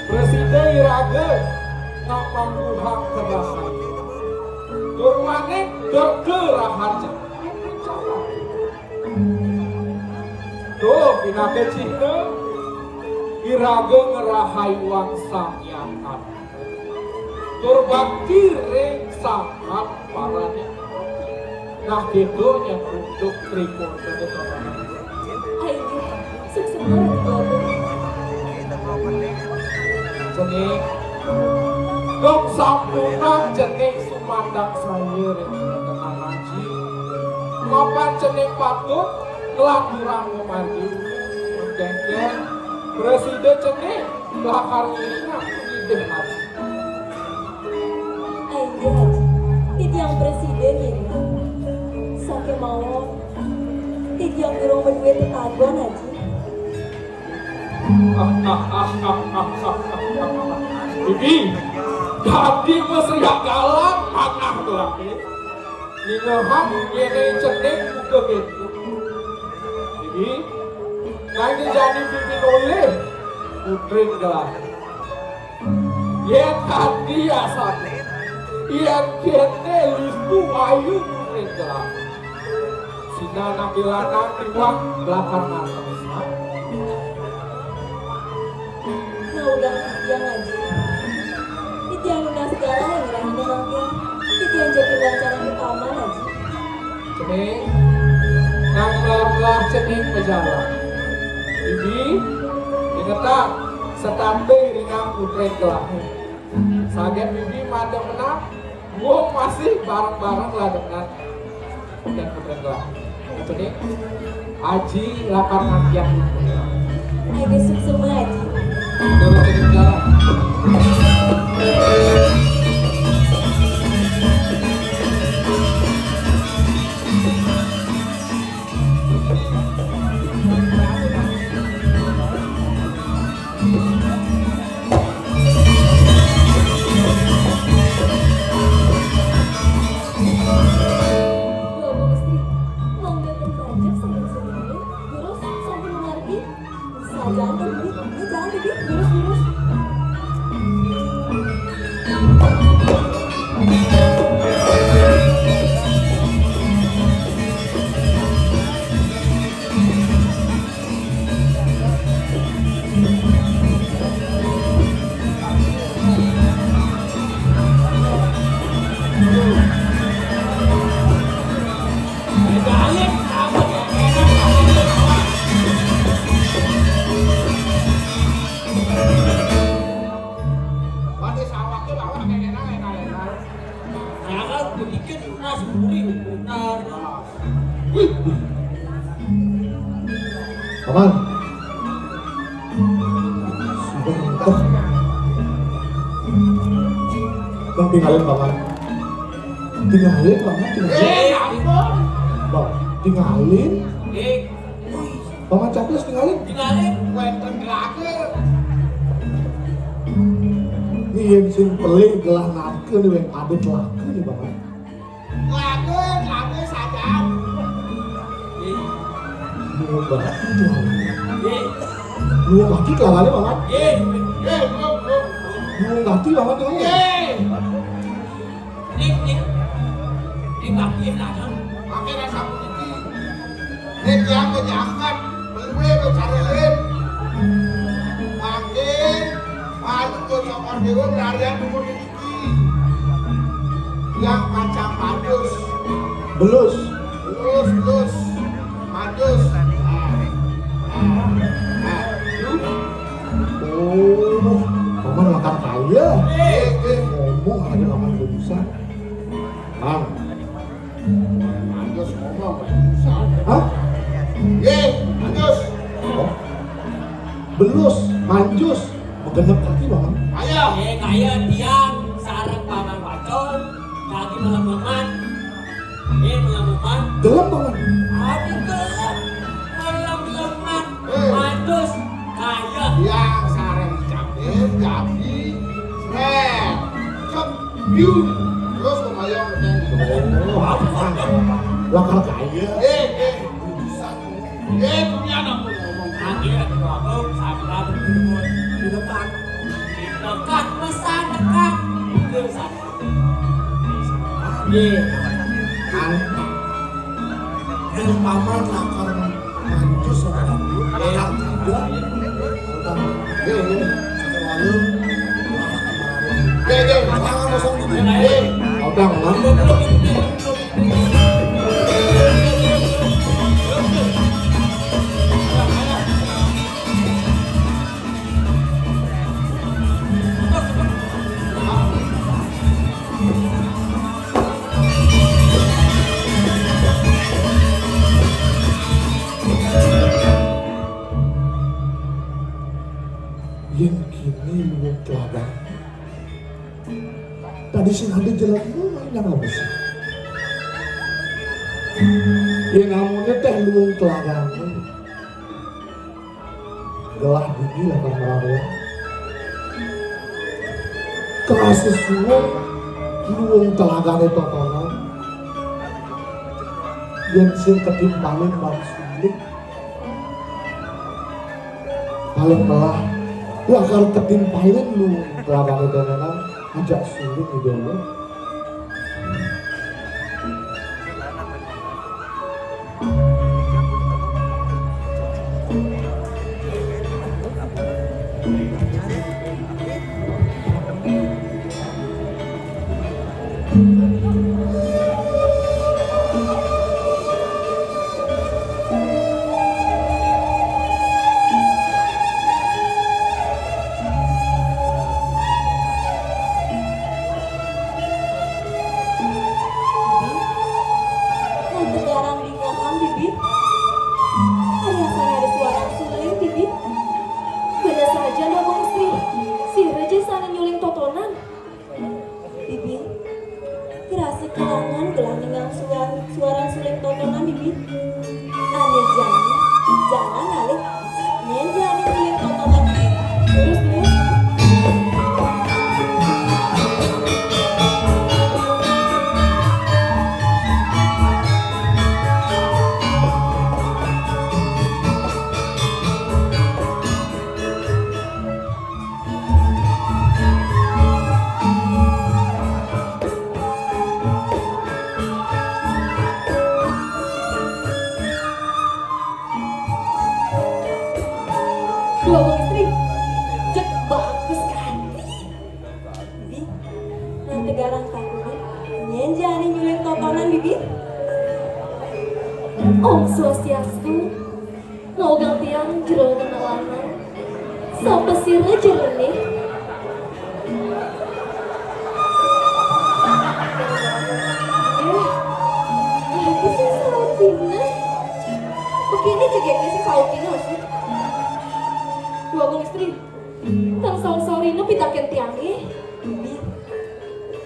Prasida iraga ngamangguhang kerahayu. Tur manik durga raharja. Tuh, pinaka cihna iraga ngrahayuang Sang Hyang Aji. Tur bakti ring Sang Hyang Paraning. Nah, gitu nyén untuk Trikona. Ayo, sukses banget, Bapak. Cening. Dong sampunang cening sumandang saya ring tengah aji. Mapan cening patut nglanturang pamargi. Kéngkén, prasida cening lakar ngiringang idih aji. Inggih, Aji. Titiang prasida ngiringang. Sakémaon, titiang durung madué tetagon, Aji. Bibi, dadi masriak galang manah to ati. Ningehang yén cening buka pintu. Bibi, nanging jani bibi nolih putri gelah. Yén dadi asané, yén kéné listu ayu putri gelah. Sinah napi lanang tiwang lakar ngartos. Nah, udah titiang, Aji. Titiang nunas galah ing rahina mangkin. Titiang jagi nglancarang ka taman, Aji. Cening, nang melah-melah cening majalan. Bibi, ingetang, setata iringang putri gelahé. Saget bibi madem menang, gua masih bareng-bareng lah dengan dan kebetulan. Itu nih, Aji lakar ngakian. Ayo besok semua, Aji. Turutin jalan. Ngomong Sri, wong mboten banjur sing jenenge Gurus sampun ngardi. Sajan to, Bibi. Ini jalan, Bibi. Gurus, gurus. Mati sawake lawak enak-enak. Jangan begitu mas gurih putar. Paman. Sudah mentok. Bang, tinggalin, Paman. Tinggalin, Paman, tinggalin. Eh, ampun. Bang, tinggalin. Eh, Paman Capres tinggalin. Tinggalin. Wenten gelage. Ini yang sing pelih gelah nake nih, yang ada gelage nih, Paman. Lage, lage sadar. Lu banget itu. Lu banget itu, Paman. Lu banget itu, Paman. Ning, ning. Ning, mampir, Kakang. Mampir, rasa puniki. Ning, tiang kejaman. Beluwe, becarelin. Makin, malu, sokor dewa, berarian, dukun niki. Tiang kacang padus. Belus. Belus, belus. Padus. Nah, nah, nah. Oh, Paman makan kaya. Eh, eh. Ngomong aja Paman belum bisa. Mang. Manjus ngomong, Pak. Hah? Ye, manjus. Oh. Belus, manjus. Begenep kaki, Paman. Ayo. Eh, kaya tiang sareng Paman Wacol, lagi melem-leman. Eh, melem-leman. Gelem, Paman. Aduh, gelem. Melem-leman. Eh. Manjus. Kaya. Tiang sareng Capil, Jabi, Sret. Cep. Biu. Terus kebayang, Ceng. Oh, apa? Lakar kaya. Eh, eh, urusan. Eh, dunia ampun ngomong. Akhirnya aku, aku, sabar, di depan. Di depan, pesan dekat. Terus aku. Iya. Kan. Yang paman lakar. Mancus sama aku. Iya. Udah. Iya, iya. Satu malam. Iya, iya. Jangan kosong gitu. Iya. Udah, Mak. Yen kene luwung teladan. Tadi sing ade jelema main nang abis. Yen namune teh luwung teladan. Gelah dini lah kang Raden. Kerasa suwung luwung telagane totonan. Yen sing ketimpalin bab sulik. Paling melah. Lakar ketimpalin luwung telagane totonan. Ajak sulik di dulu. Jangan, Bibi. Ane jani, jangan ngalih. Nyen jani ngiling tontonan. Terus, terus. Dua wong istri. Cek bagus kan? Bi, nanti garang takuni. Nyen jani nyuling tontonan, Bibi. Om Swastiastu. Naogang tiang jero anak lanang. Sapasira jerone? Eh, lagi sing saut dina. Begini jegege sing saut dina, sih. Dua wong istri. Tan saur-saurina pitaken tiange. Bibi,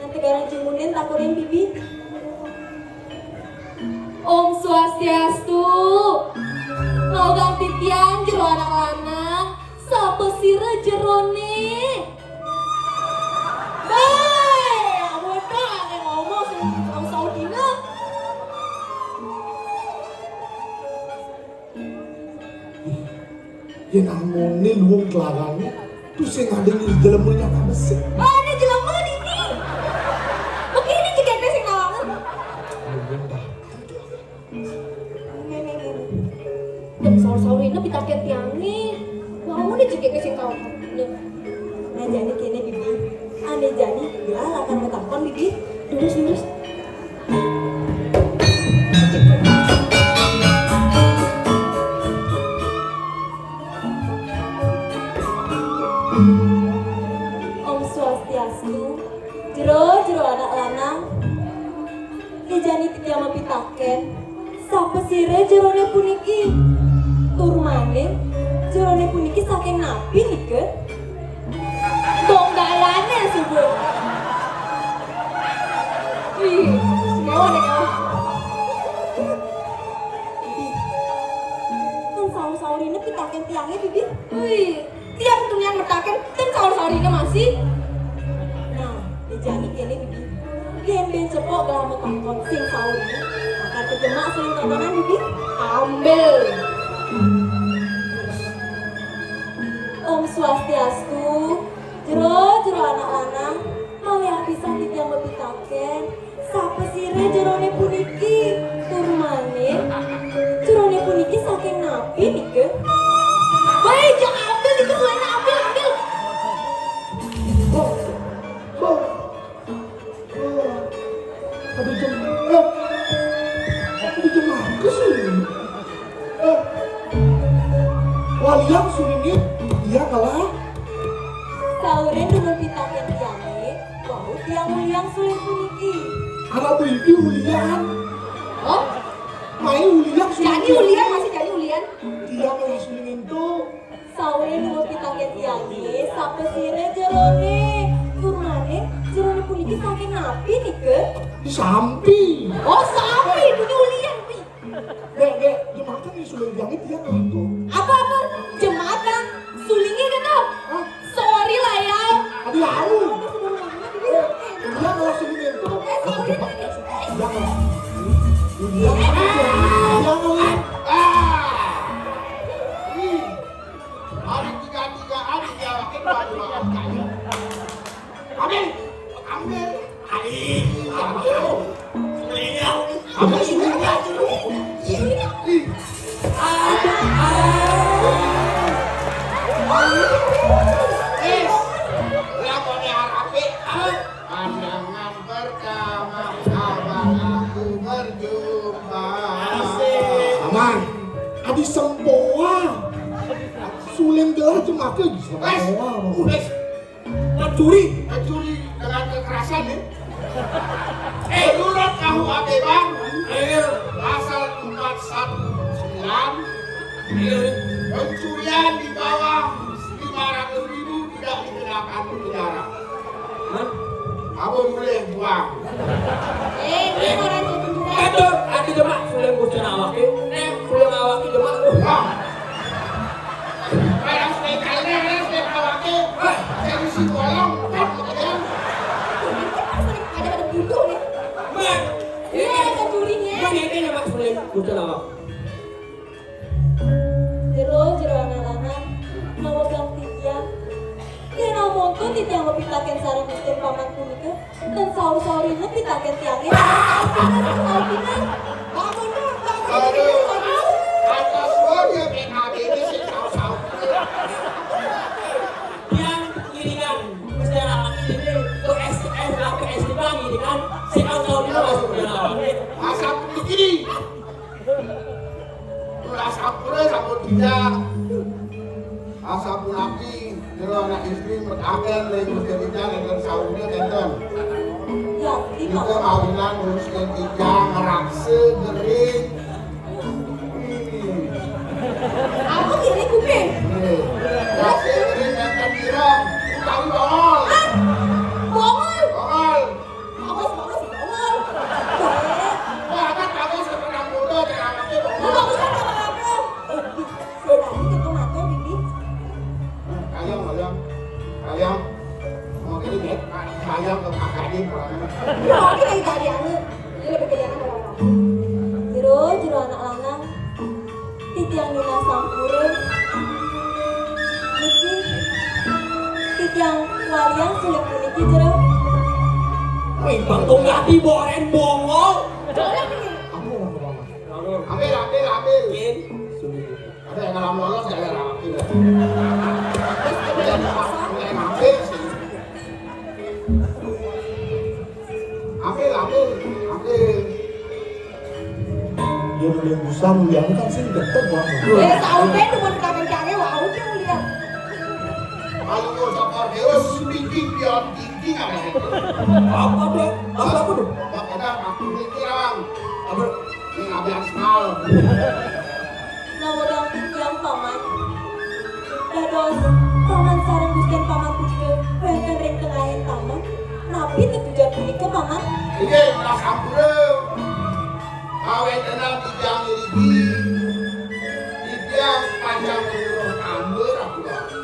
nanti garang jumunin takunin, Bibi. Om Swastiastu. Naogang titiang jero anak lanang, sapasira jerone? Bae, abodo ane ngomong sing tukang saudina. Yen angone luwung tlarane, terus sing ngadeni jelema nyang resik. Oh, ada jelema dini. Begini jegege sing nawang. Ten saur-saurina pitaken tiange. Wau ne jegege sing tau. Nah, jani kene, Bibi. Ane jani, ya, lakar matakon, Bibi. Terus, terus. Om Swastiastu. Jero, jero anak lanang. Ijani titiang mapitaken, sapasira jerone puniki? Tur malih, jerone puniki saking napi nika? Dong dalane subuh. Wih, semewah deh, kawah. Wih, kan saur-saurina pitaken tiange, Bibi. Wih. Tiang tunian metaken ten saur-saurina masih. Nah, jani kene, Bibi. Yen ben cepok gelah metakon sing saurina, bakal kejemak sing tontonan, Bibi. Ambil. Om Swastiastu. Jero, jero anak lanang, malih apisan titiang mapitaken. Sapasira jerone puniki? Tur malih, jerone puniki saking napi nika? Woi, jang ambil nika, suwene ambil, ambil. Bo, bo, bo. Aduh, jeng, eh. Aduh, jeng, apa sih? Eh. Waliang suling, iya kalah. Saure nuhun pitaken tiange, wau tiang ulian suling puniki. Anak beribu ulian. Oh? Mai ulian suling. Jani ulian, masih jani ulian. Tiang kalah suling ento. Saure nuhun pitaken tiange, sapasira jerone? Tur malih, jerone puniki saking napi nika? Sampi. Oh, sampi, dunya ulian. Wih. Dek, dek, jematan nih sudah bilangin dia ngantuk. Apa, apa? Jematan? Sulingnya kata? Hah? Sorry lah ya. Aduh, lau. Eh, dia nggak langsung nyentuh. Eh, sorry. Dia nggak. Dia nggak. Dia nggak. Ah. Ih. Hari tiga-tigaan dia makin banyak kayu. Ambil, ambil. Ai, ambil. Beliau. Ambil sendiri aja lu. Ih. Ah, ah. Wis. Lah kok diarapi? Ah. Pandangan pertama awal aku berjumpa. Asik. Aman. Adi sempoa. Suling gelah cemaka. Wis. Sempoa. Wis. Mencuri. Mencuri dengan kekerasan, ya. Eh, menurut kamu, Abe Bang, eh, pasal empat satu sembilan, eh, pencurian di bawah lima ratus ribu tidak dikenakan penjara. Hah? Kamu boleh buang. Eh, ini orang itu penjara. Aduh, aku cuma sudah Cara awake, nek belum awake demen. Wah. Kayak sudah kalian, kayak sudah awake. Wah, jadi si bolong. Wah, gitu ya. Ada, ada butuh nih. Mak. Iya, ada curinya. Mak, ini nama sulit. Kucing awak. Jero, jero anak lanang, mawegang titiang. Yen amonto titiang mapitaken sareng Gusti Paman punika, ten saur-saurina pitaken tiangé. Saur-saurina. Bangun, bangun. Aduh, atas suara P K B ini sih saur-saur. Tiang ngiringan, masyarakat ini, ke S T S, ke S T S, ngiringan, sing saur-saurina masuk ke dalam. Asap begini. Kula sampura sampun dijak. Asapunapi jero anak istri metaken ring Gusti Tijang enten saurnya enten. Ya, kita mawinan Gusti Tijang ngerakse gering. Hmm. Aku gini kuping. Nggih. Rakse gering enten ireng utawi bongol. Hah? Bongol. Bongol? Bagus, bagus, bagus. Wah, kan bagus, sebenarnya muda, kayak anaknya bagus. Bagus kan kata aku? Sudah, itu matur, Bibi. Kalian, kalian, kalian, mau jadi deh, kalian ke kakak ini, kalian. Ya, oke, dari tadi, anu, ini lebih kejangan orang. Jero, jero anak lanang. Titiang nunas sampura. Niki titiang walian sulit puniki, jero. Wih, Bang Tunggati boren bongol. Ampun, ampun, ampun. Ambil, ambil, ambil. Ada yang ngalam lolos, saya rapi. Ada yang ambil sih. Ambil, ambil, ambil. Ya, udah yang busan, yang kan sih deket, Bang. Eh, tahu deh, cuma pedagang jange, wah, udah lihat. Ayo, Socrates, speaking beyond thinking, ada itu. Apa tuh? Apa, apa tuh? Apa, apa, aku mikir, Bang. Apa? Ini ambil aspal. Nawedang titiang, Paman. Dados Paman sareng Gusten Paman punika wénten ring tengahing taman. Napi tetujon punika, Paman? Inggih, menawi sampun. Kawéntenan titiang iriki, titiang panjang umur tambah, Ratu.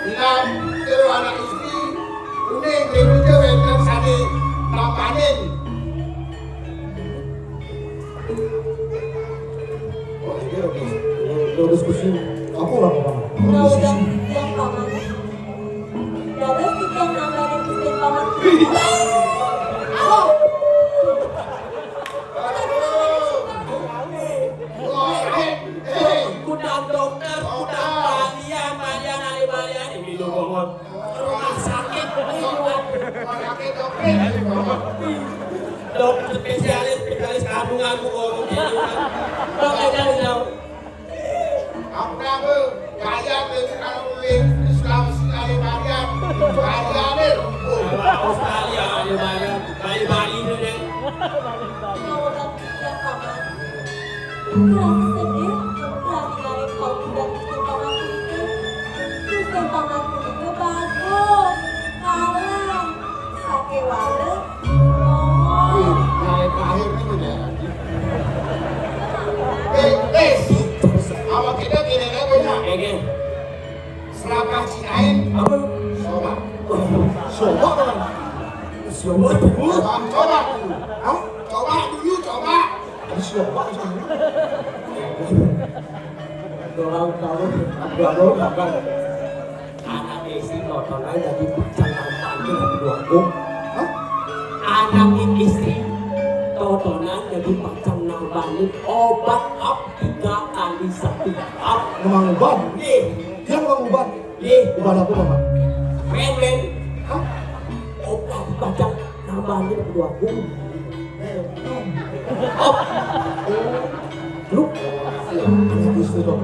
Minab jero anak istri, uning ring ida wénten sané nampanin. Oh, iya, Ratu. Terus kusi, apa lah, Paman? Undang-undang yang Paman. Dados titiang nampanin Gusti Paman. Oh. Aduh. Wah, eh, eh. Kutang dokter, kutang balian, balian, ale balian. Ini lho, Paman. Rumah sakit. Rumah sakit, dokter. Dokter spesialis, spesialis kandungan, Bu, ngomong gitu. Dokter, jangan jauh. Aku nama Kaya dengan Islam si Ale Mariam. Kaya ni. Australia, Ale Mariam. Bali-Bali tu dia. Rasa sedih, rasa ngarep kau tidak Gusti Paman itu. Gusti Paman itu bagus, kalah, sakewala, oh. Wih, yang terakhir ni tu dia. Eh, eh, awak kita gini kan punya. Oke. Serapah Cinain. Apa? Coba. Coba, Bang. Coba dulu. Coba, coba dulu. Hah? Coba dulu, coba. Ada siapa di sini? Orang tahu, dua orang makan. Anak isi totonan jadi pacang nambani dua aku. Hah? Anak istri totonan jadi pacang nambani obat ap tiga kali satu ap. Memang obat? Iya. Dia memang obat? Iya. Obat apa, Bang? Men, men. Hah? Obat pacang nambani dua aku. Op. Lu? Anak istri kok.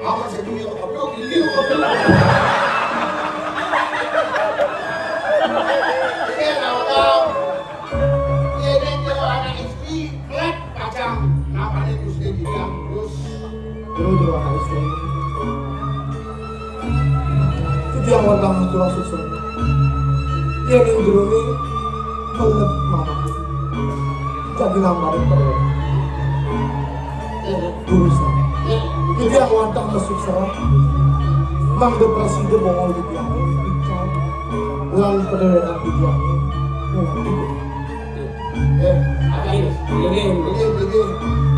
Apa sih dunia kok? Ini kok. Ini tahu-tahu. Ini kalau anak istri, kelak kacang. Namanya Gusti Bidang terus. Jero jero anak istri. Titiang wantah matur suksma. Yén ing jerone melep mamaku. Ginambaran pada urusan. Jadi aku antah masuk serang. Mang depresi de bongol di tiang. Lang pada wekan di tiang. Eh, ini, ini, ini.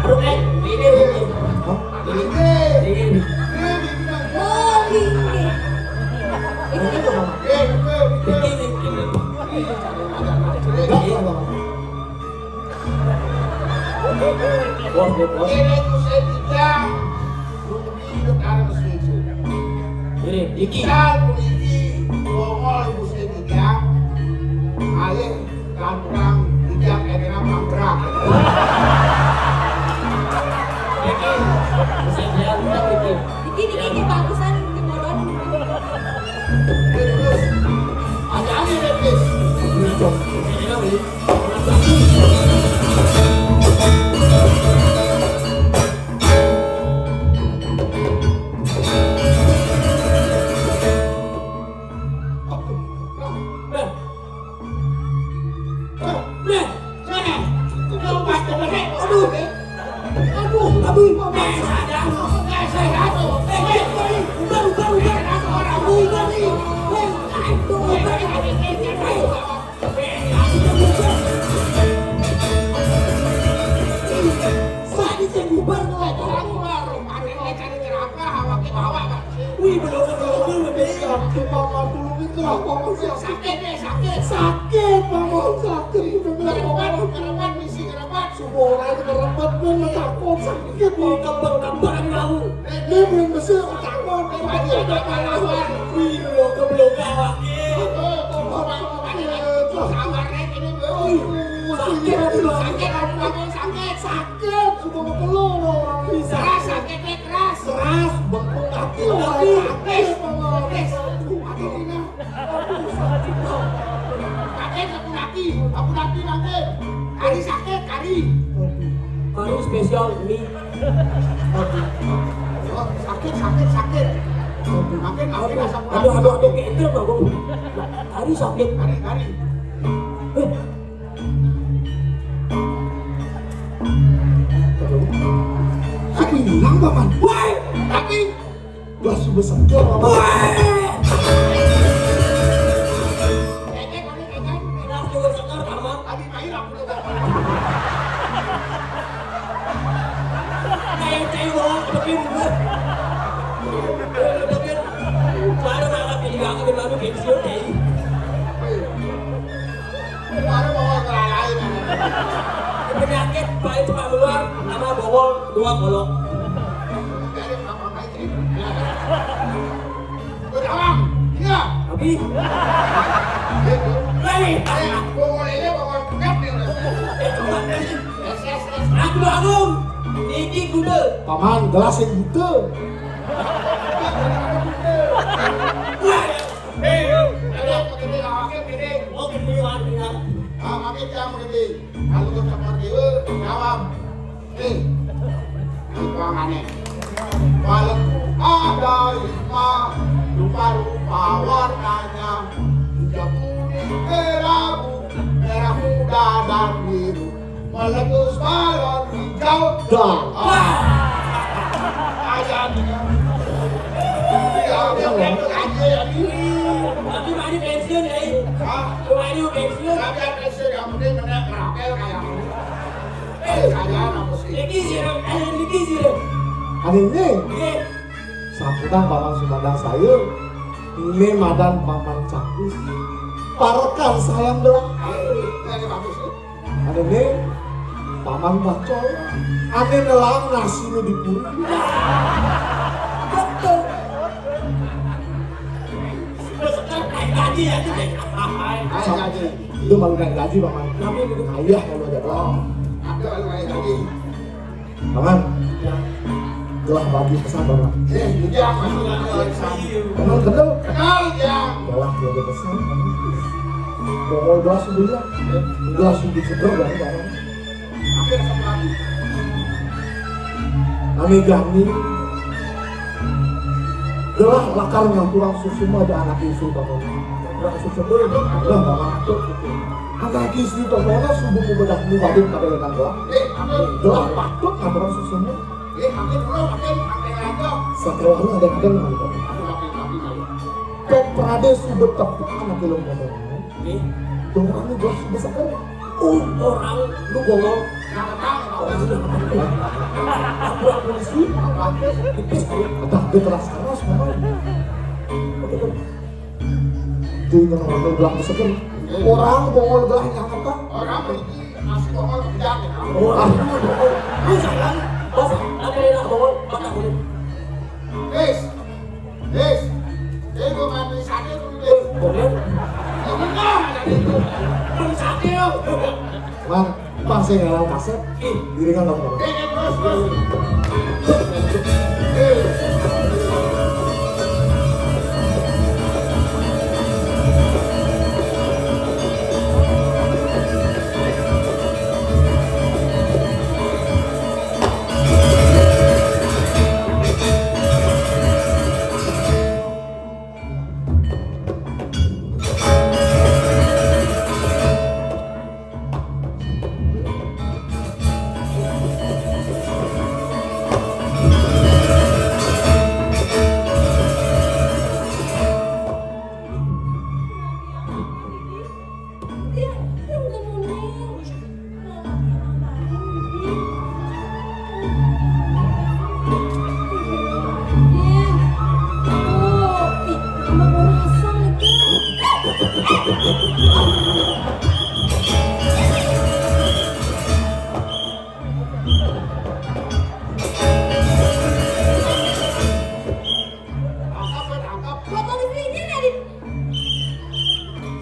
Aduh, eh, ini, ini. Hah? Ini, ini. Oh, ini. Ini tuh, Mama. Ini, ini. Enggak, enggak, enggak. Bos, bos, bos. Ini tuh saya tidak. Lu pergi hidup ada setuju. Ini, iki. Misal pergi, ngomong ibu saya tidak. Ayo, gampang, tidak, enak, mangkrak. Iki, bisa jalan, iki. Iki, iki, iki, bagusan, iki, bodoh. Terus, ada aja deh, Pis. Ini, Cok. Ini, Cok. Aduh, aduh, aduh, aduh, aduh, Wih, belum, belum, belum, belum. Sakit, Paman, tulungin lah, Paman, sakit. Sakit, eh, sakit. Sakit, Paman, sakit. Bener, Paman. Kerebat, kerebat, misi kerebat. Semua orang kerebat, Paman, takut, sakit, Paman. Kebek-kebek, Paman. Ini belum mesti takut, Paman. Wih, belum, belum, belum. Sabar, eh, ini, eh. Sakit, Paman, sakit. Sakit, sudah mau keluar, orang bisa. Keras, sakit, eh, keras. Keras, bengkung kaki, orang sakit, Paman. Aduh, ini. Raden, aku laki, aku laki, Raden. Kari sakit, kari. Kari spesial mie. Oh, sakit, sakit, sakit. Makin, makin asam urat. Aduh, aduh, aduh, kayak itu, Bang. Kari sakit. Kari, kari. Eh. Tapi hilang, Paman. Woi, tapi Gelas juga seger, Paman. Gelas juga seger, Paman. Kayak cewek, begini, gue. Baru makan, jadi kangen, baru pensiun, ya. Baru mau ngelain. Penyakit paling cepat menular sama bongol dua kolong. Berdawang, iya. Tapi Hei, bongol ini bongol pekat nih, udah. Aku bangun. Niki kuda. Paman, gelas yang gitu. Hei, gede, gede, awaknya gede. Oh, gede, gede. Ah, makin jam gede. Kalau ke kamar dewa, jawab. Nih, ruangannya. Walaupun ada lima, rupa-rupa warnanya, hijau, kuning, kerabu, merah muda dan biru, meletus balon hijau. Dah. Ah. Aja nih. Ya, ya, ya, aja ya, ini. Tapi mari pensiun, ya, ini. Hah? Mari pensiun. Tapi pensiun, yang penting kena merapel kayak ini. Eh, saya apa sih? Niki sira, eh, niki sira. Ane ne, sambutan Paman Sumandang saya, ne madan Paman Cakis. Parekan sayang belah. Eh, ini bagus sih. Ane ne, Paman Bacol. Ane nelang nasi nu dipuri. Betul. Naik gaji ya, itu deh. Naik gaji. Itu baru naik gaji, Paman. Tapi itu ayah kalau ada doang. Ada baru naik gaji. Paman. Ya. Telah bagi pesan, Paman. Eh, itu dia, Paman. Paman, kenal? Kenal, ya. Telah bagi pesan, Paman. Mau, mau gelas dulu ya. Gelas dulu seger, Paman. Nami gani gelah lakar ngaturang suksma di anak isu, Paman. Gelah suksma, gelah Paman atur gitu. Anak istri tonono subuh mubedah mubadin pada lenang gelah. Eh, apa? Gelah patut ngaburan susunnya. Eh, makin dulu, makin, makin aja. Setelah lu ada-ada nonton. Aduh, makin, makin aja. Pok Prade sudah tepuk anak ilung motor. Eh? Dorang gelah sudah seger. Oh, orang lu bongol. Nah, nah, nah, nah. Lapor polisi, apa? Pipis, ayo. Ada, ada keras-keras, memang. Oke, tuh. Jadi, kalau mau bilang seger, orang bongol gelah nyangka. Orang pergi, masih bongol kerja. Oh, aduh, bongol. Lu sayang, bos, apa ya, bongol, bakal boleh. Guys, guys, ini gua main beli sate dulu, guys. Boleh. Ini mah, ada itu. Beli sate, lo. Mang, pas saya ngalang kasep, ih, diri kan nggak mau. Eh, eh, bos, bos. Eh.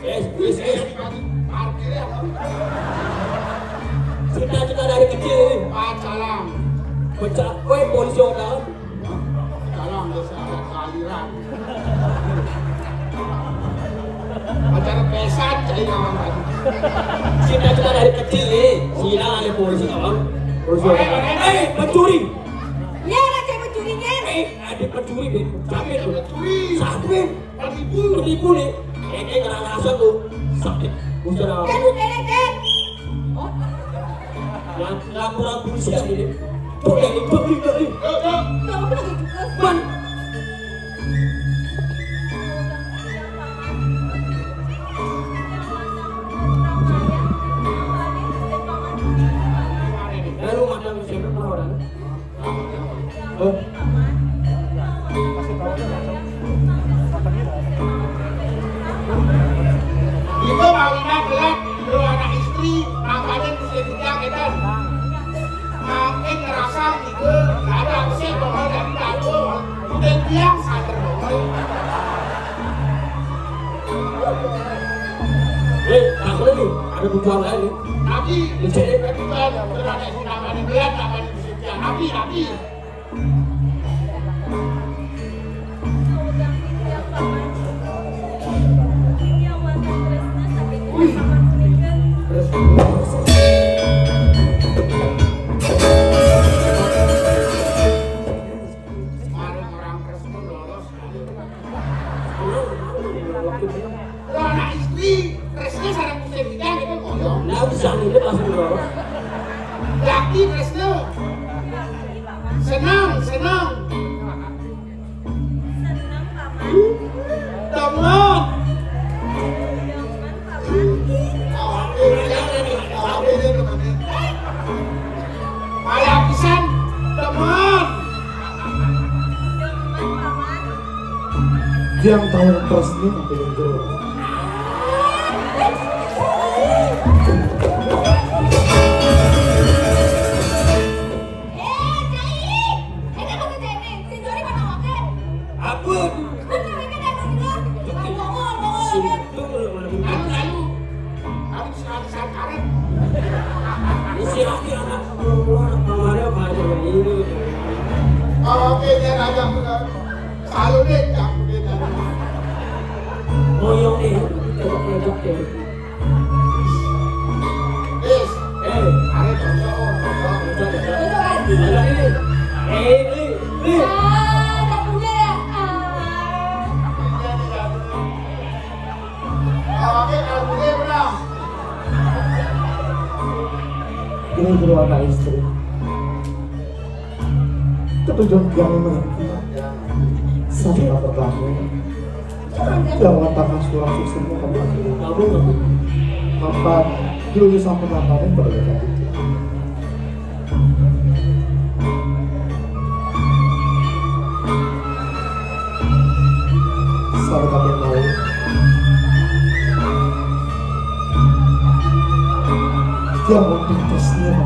Yes, yes, yes. Cita-cita dari kecil ini. Pacaran. Pecah, weh, polisi orang. Pacaran, biasa ada aliran. Pacaran pesan, cai kawan tadi. Cita-cita dari kecil ini. Sila ada polisi, kawan. Polisi orang. Eh, pencuri. Ya, ada cewek pencurinya. Eh, ada pencuri, Ben. Siapa itu? Pencuri. Siapa? Penipu. Penipu nih. Ini ngerasa tuh sakit. Usah. Kan udah, kan? Oh. Lah, laporan polisi ya ini. Tuh, ya, itu, itu, itu. Yuk, yuk. Nggak apa lagi juga. Man. Lalu ada siapa orang? Itu Pak Wina gelak, dua anak istri, namanya bisa juga, gitu. Makin ngerasa gitu, nggak ada apa sih, pokoknya dari dapur, udah biang sadar, pokoknya. Eh, takutnya nih, ada kebutuhan lain nih. Tapi, di sini kan kita berada di namanya gelak, namanya bisa juga. Tapi, tapi, Lah, anak istri, Kresna sareng Kusir Kijang itu ngoyong. Lah, bisa ngidip langsung ngoyong. Laki Kresna. Senang, senang. Senang, Paman. Demen. Demen, Paman. Alhamdulillah, alhamdulillah, demen. Kaya pisan, demen. Demen, Paman. Yang tahu terus nih, tapi yang jero. Eh, Cai! Ini bukan Cai, si Jori mana wakil? Ampun. Kan mereka datang juga. Bongol, bongol, bongol. Lalu, lalu. Habis, habis karet. Isi hati anak perempuan, kemarin apa aja yang ini. Oke, dia raja benar. Selalu deh, kamu deh, jangan. Moyong deh, cocok, cocok deh. Is. Eh. Ada cocok, oh, cocok. Cocok, cocok. Ada ini. Eh, ini, ini. Ah, tak punya ya? Ah. Oke, kalau punya berapa? Dua anak istri. Ketujuan tiang ini, satu pertama, jangan tangan surang sukses kamu. Kamu apa? Dulu sampai nantanin pada itu. Salah kamu tahu. Yang mau pintasnya.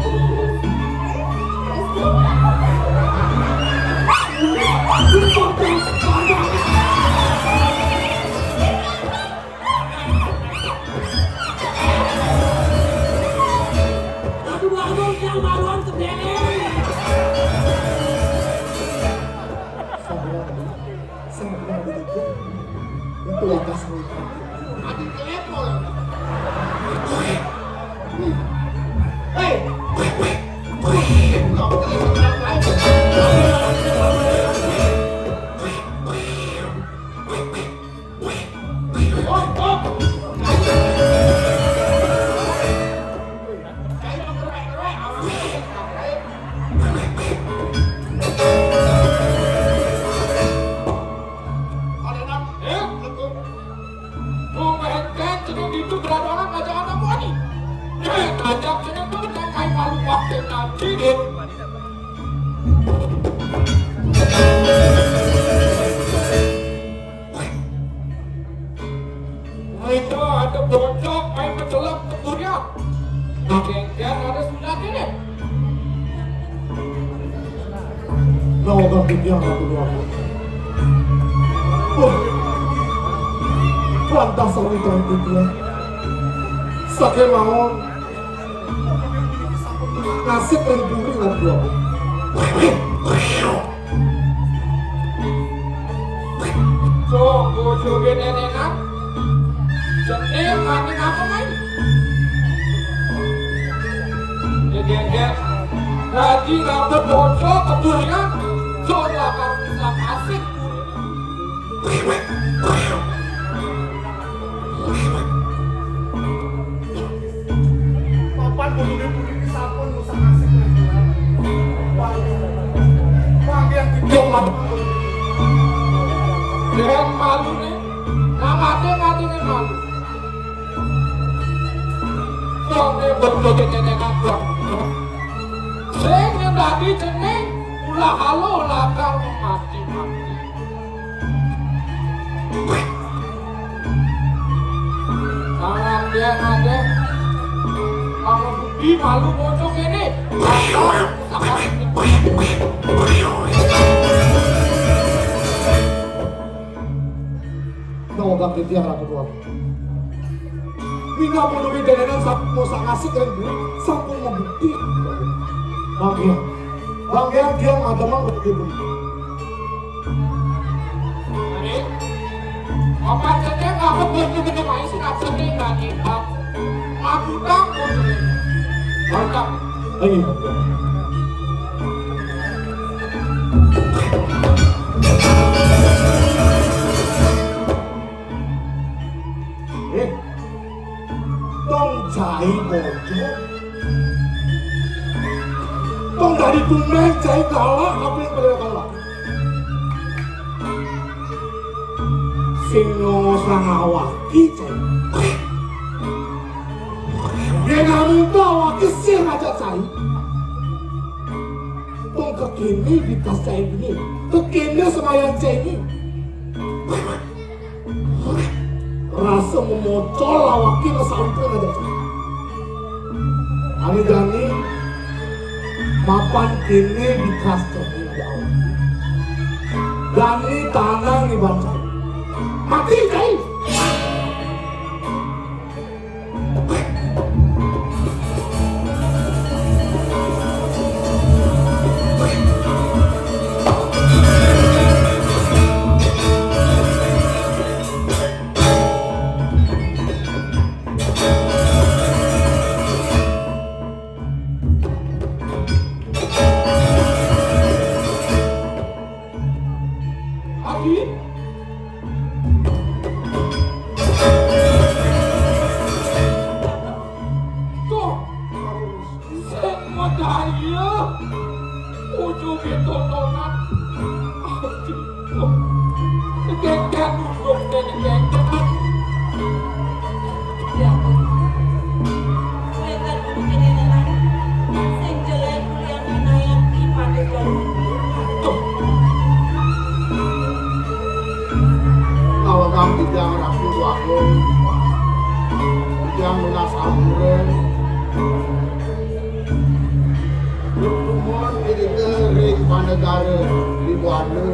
Aduh, aduh, yang baruan ke belakang. Itu atas. Hei. Wong ngenteng cenah ditu berada orang ngajak anak buah ni. Eh, ngajak cenah tu nang main malu wakil nanti deh. Mereka ada bocok main mencelak keburian. Nah, kengkian ada sunat ini. Nah, orang tiang satu dua. Wah. Pantas orang itu dia. Sakit mawon. Nasib yang duri lah dua. Sungguh joget enenan. Jening mati ngapa main? Geger. Lagi ngapa bocok kebulian. Jor lakar rusak asik. Papan bulu puniki sampun rusak asik. Wah, wah, yang didiok malu. Dengan malu nih. Nang ate ngatine malu. Wong e betul-betul nenek aku. Sing ngendani jeneng ulah halo lakar mati-mati. Tangan dia ngadek. Kamu bukti malu bocok ini. Nang bakti tiang ratu dua. Mina menuhi denenan sampun mosak ngasih kalian dulu, sampun membukti. Bangkian, bangkian dia mademang untuk ibu. Ini, apa saja nggak mau betul-betul main sih, nggak sedih, nggak nikah. Aku tak mau sedih. Mantap. Ayo. Eh, tong cai bocor. Tong dari tumeng cai galak, apa yang pada galak? Sing nyongos nang awaki cai. Yen namun to awaki sing aja cai. Tong kekini di tas cai ini. Kekini semayan cai ini. Rasa memocol awake mesampun aja. Ane jani mapan kene di kas jani ada awak. Jani tanang ni bansa. Mati kai. Adi, Iya, ujung pitutunan. Negengkan ujung negengkan. Ya, wénten guru pinenenan sing jelek kuliah minayat ipate. Duh. Nawakang titiang Ratu Agung, titiang nunas ampura. Lumun irika ring panegara Triwana,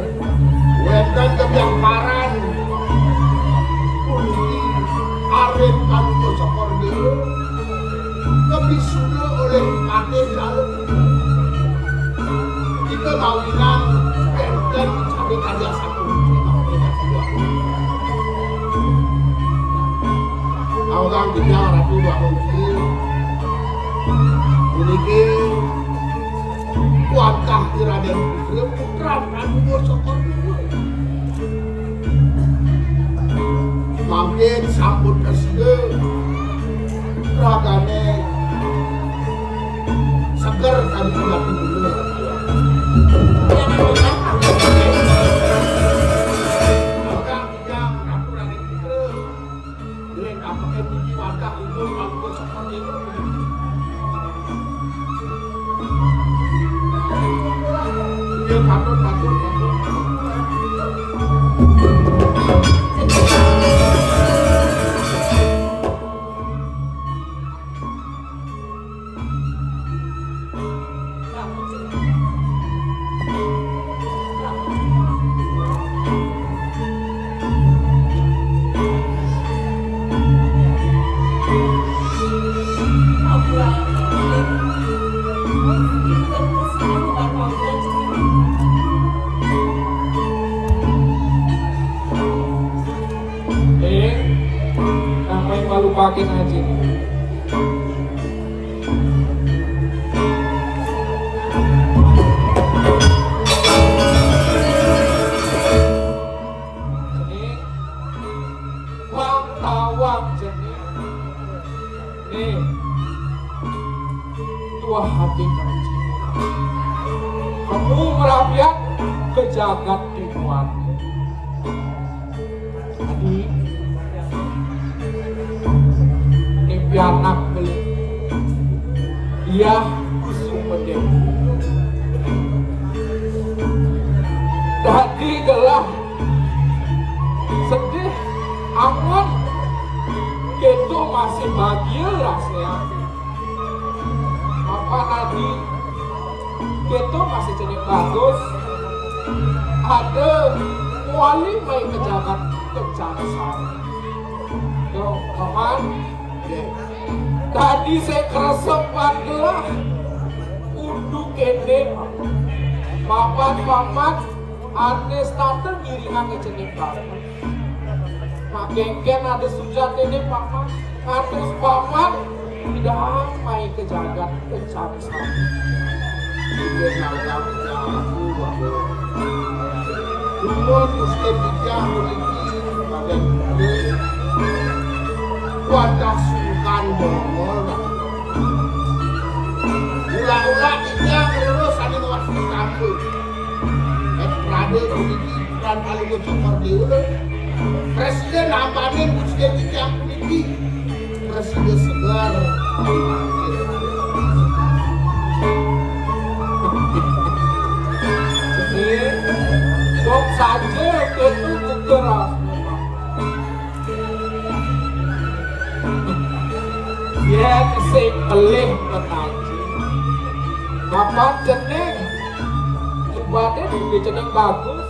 wénten kabiamparan puniki arit Paduka Cokor Dewa, kabisuna olih Patih Kala. Kita mawinan wénten carita sapuniki. Awang kita Ratu Wahoji. Puniki wantah Raden Putra, putra Prabu Sokor. Mangkin sampun prasida ragane seger kami kula. Maka kita Ratu Raden Putra. Nggih, apake niki wantah ibu, Pak Gubernur seperti itu. Nggih, patut, patut, patut. Eh, nang main malu pakin aja. Jening, wang tawang jening. Nih, dua hati ngaji. Kamu merabiat ke jagat di luar. Adi, ini pianak beli. Dia kusung medem. Dadi gelah sedih, angon, gitu masih bahagia rasanya. Apa tadi? Kita masih jenis bagus. Ada wali mai pejabat kejaksaan. Tuh, paman. Tadi saya keresepan gelah. Udu kene. Paman-paman, ane starte ngiringan jenis bagus. Nah, kengken ada sujat ini, Paman. Ngatus Paman, tidak mai ke jagat kencang sami. Inggih nalika aku, Bapak. Dumun Gusti Titiang puniki, Raden Putra. Wantah sungkan bongol, Bapak. Ula-ula titiang lurus ane mawasti kampung. Eh, Prade puniki Pran Palugo Cokor Dewa. Presiden ampanin Gusti titiang puniki. Presiden segar. Ini dok saja itu putra. Yen sing pelih petaji. Kapan jening? Sebabnya di jening bagus.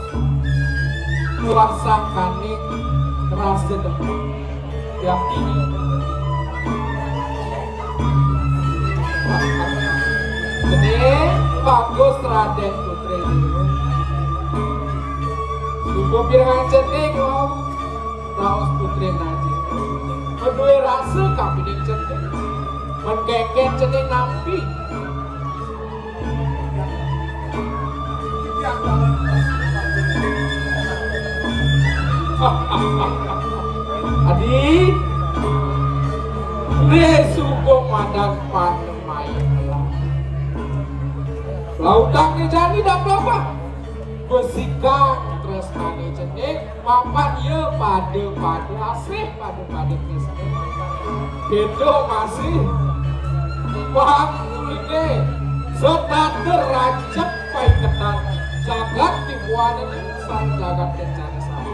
Murah sangkane rasa demen. Yang ini. Jening bagus Raden Putri. Sungguh pirengang jening, wau. Raos putri najis. Maduwe rasa kapining cening. Mengkeken cening nampi. Adi, ne suko madan pan main lah. Lautang né jani dak apa. Besikan tresnané cening, mapan ya pada-pada asih, pada-pada tresna. Béda masih panguriné, setatur rancep paiketan jagat timuané, sang jagat kencana sari.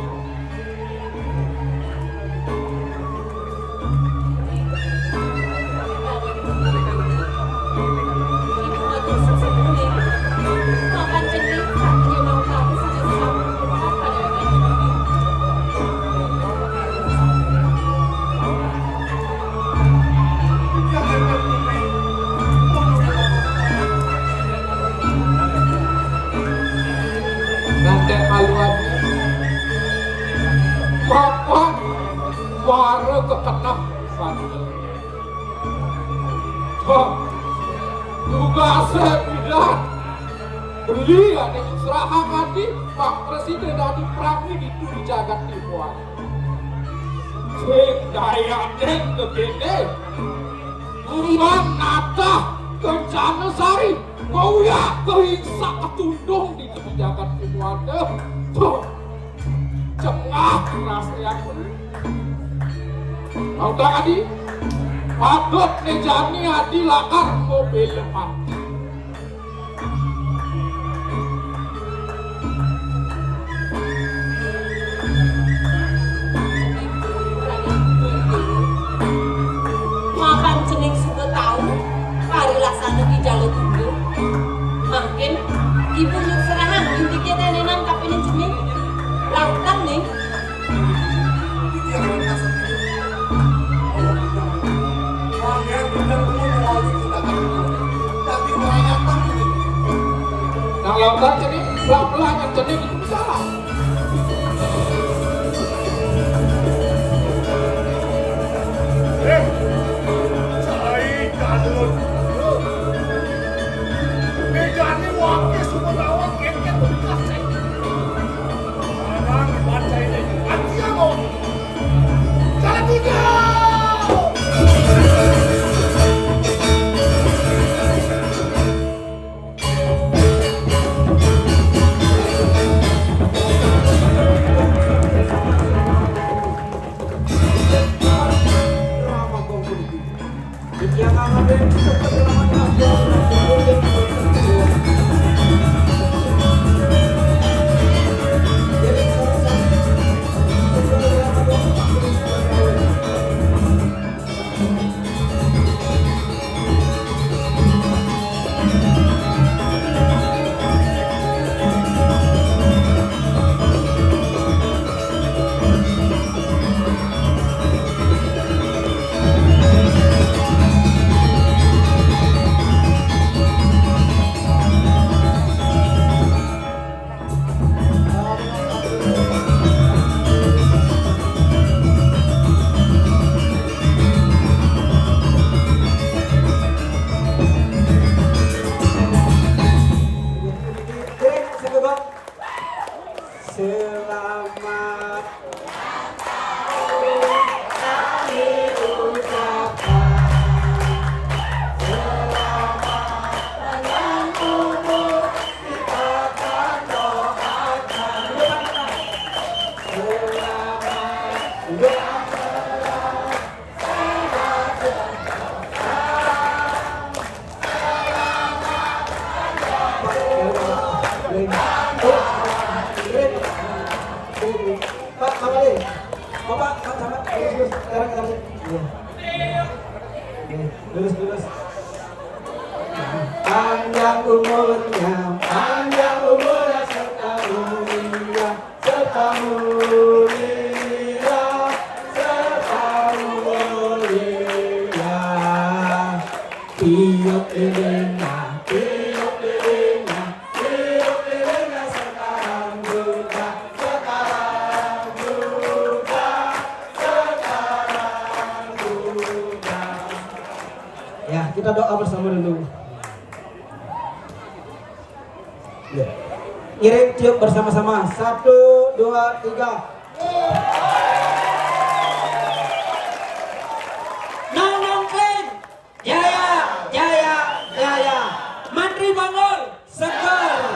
Nanti malu ati. Bapak, wara kekenah. Hah, tugasé pidan. Beli ané nyerahang ati, Pak Presiden adi prami ditu di jagat timuan. Sing dayaning kéné, urang natah kencana sari, kauyak kehingsak ketundung di, di jagat timuan. Tuh. Cengah rasanya. Mau tak adi? Patut né jani adi lakar mobil pati. Mapan cening suka tau, parilaksana ki jala tunggal. Mangkin, ibu nyuk serahang, indike tenenan kapining cening. Lautan ning. Nang lautan cening, pelan-pelan nang cening itu salah. Eh, cai kalut. Mejane wake sumber awak kengkeng bekas cai. Barang baca ini. Antia mau. Jalan tiga. Selamat Pak Mawali, Bapak Pak Camat, terus, terus, sekarang kita masuk. Iya. Oke, lurus, lurus. Panjang umurnya, panjang umurnya serta mulia, serta mulia, serta mulia. Tiup lilin, tiup lilin, tiup lilin, sekarang juga, sekarang juga, sekarang juga. Ya, kita doa bersama dulu. Ya. Ngiring tiup bersama-sama. Satu, dua, tiga. Nang nang kling. Jaya, jaya, jaya. Mantri Bangul. Segar.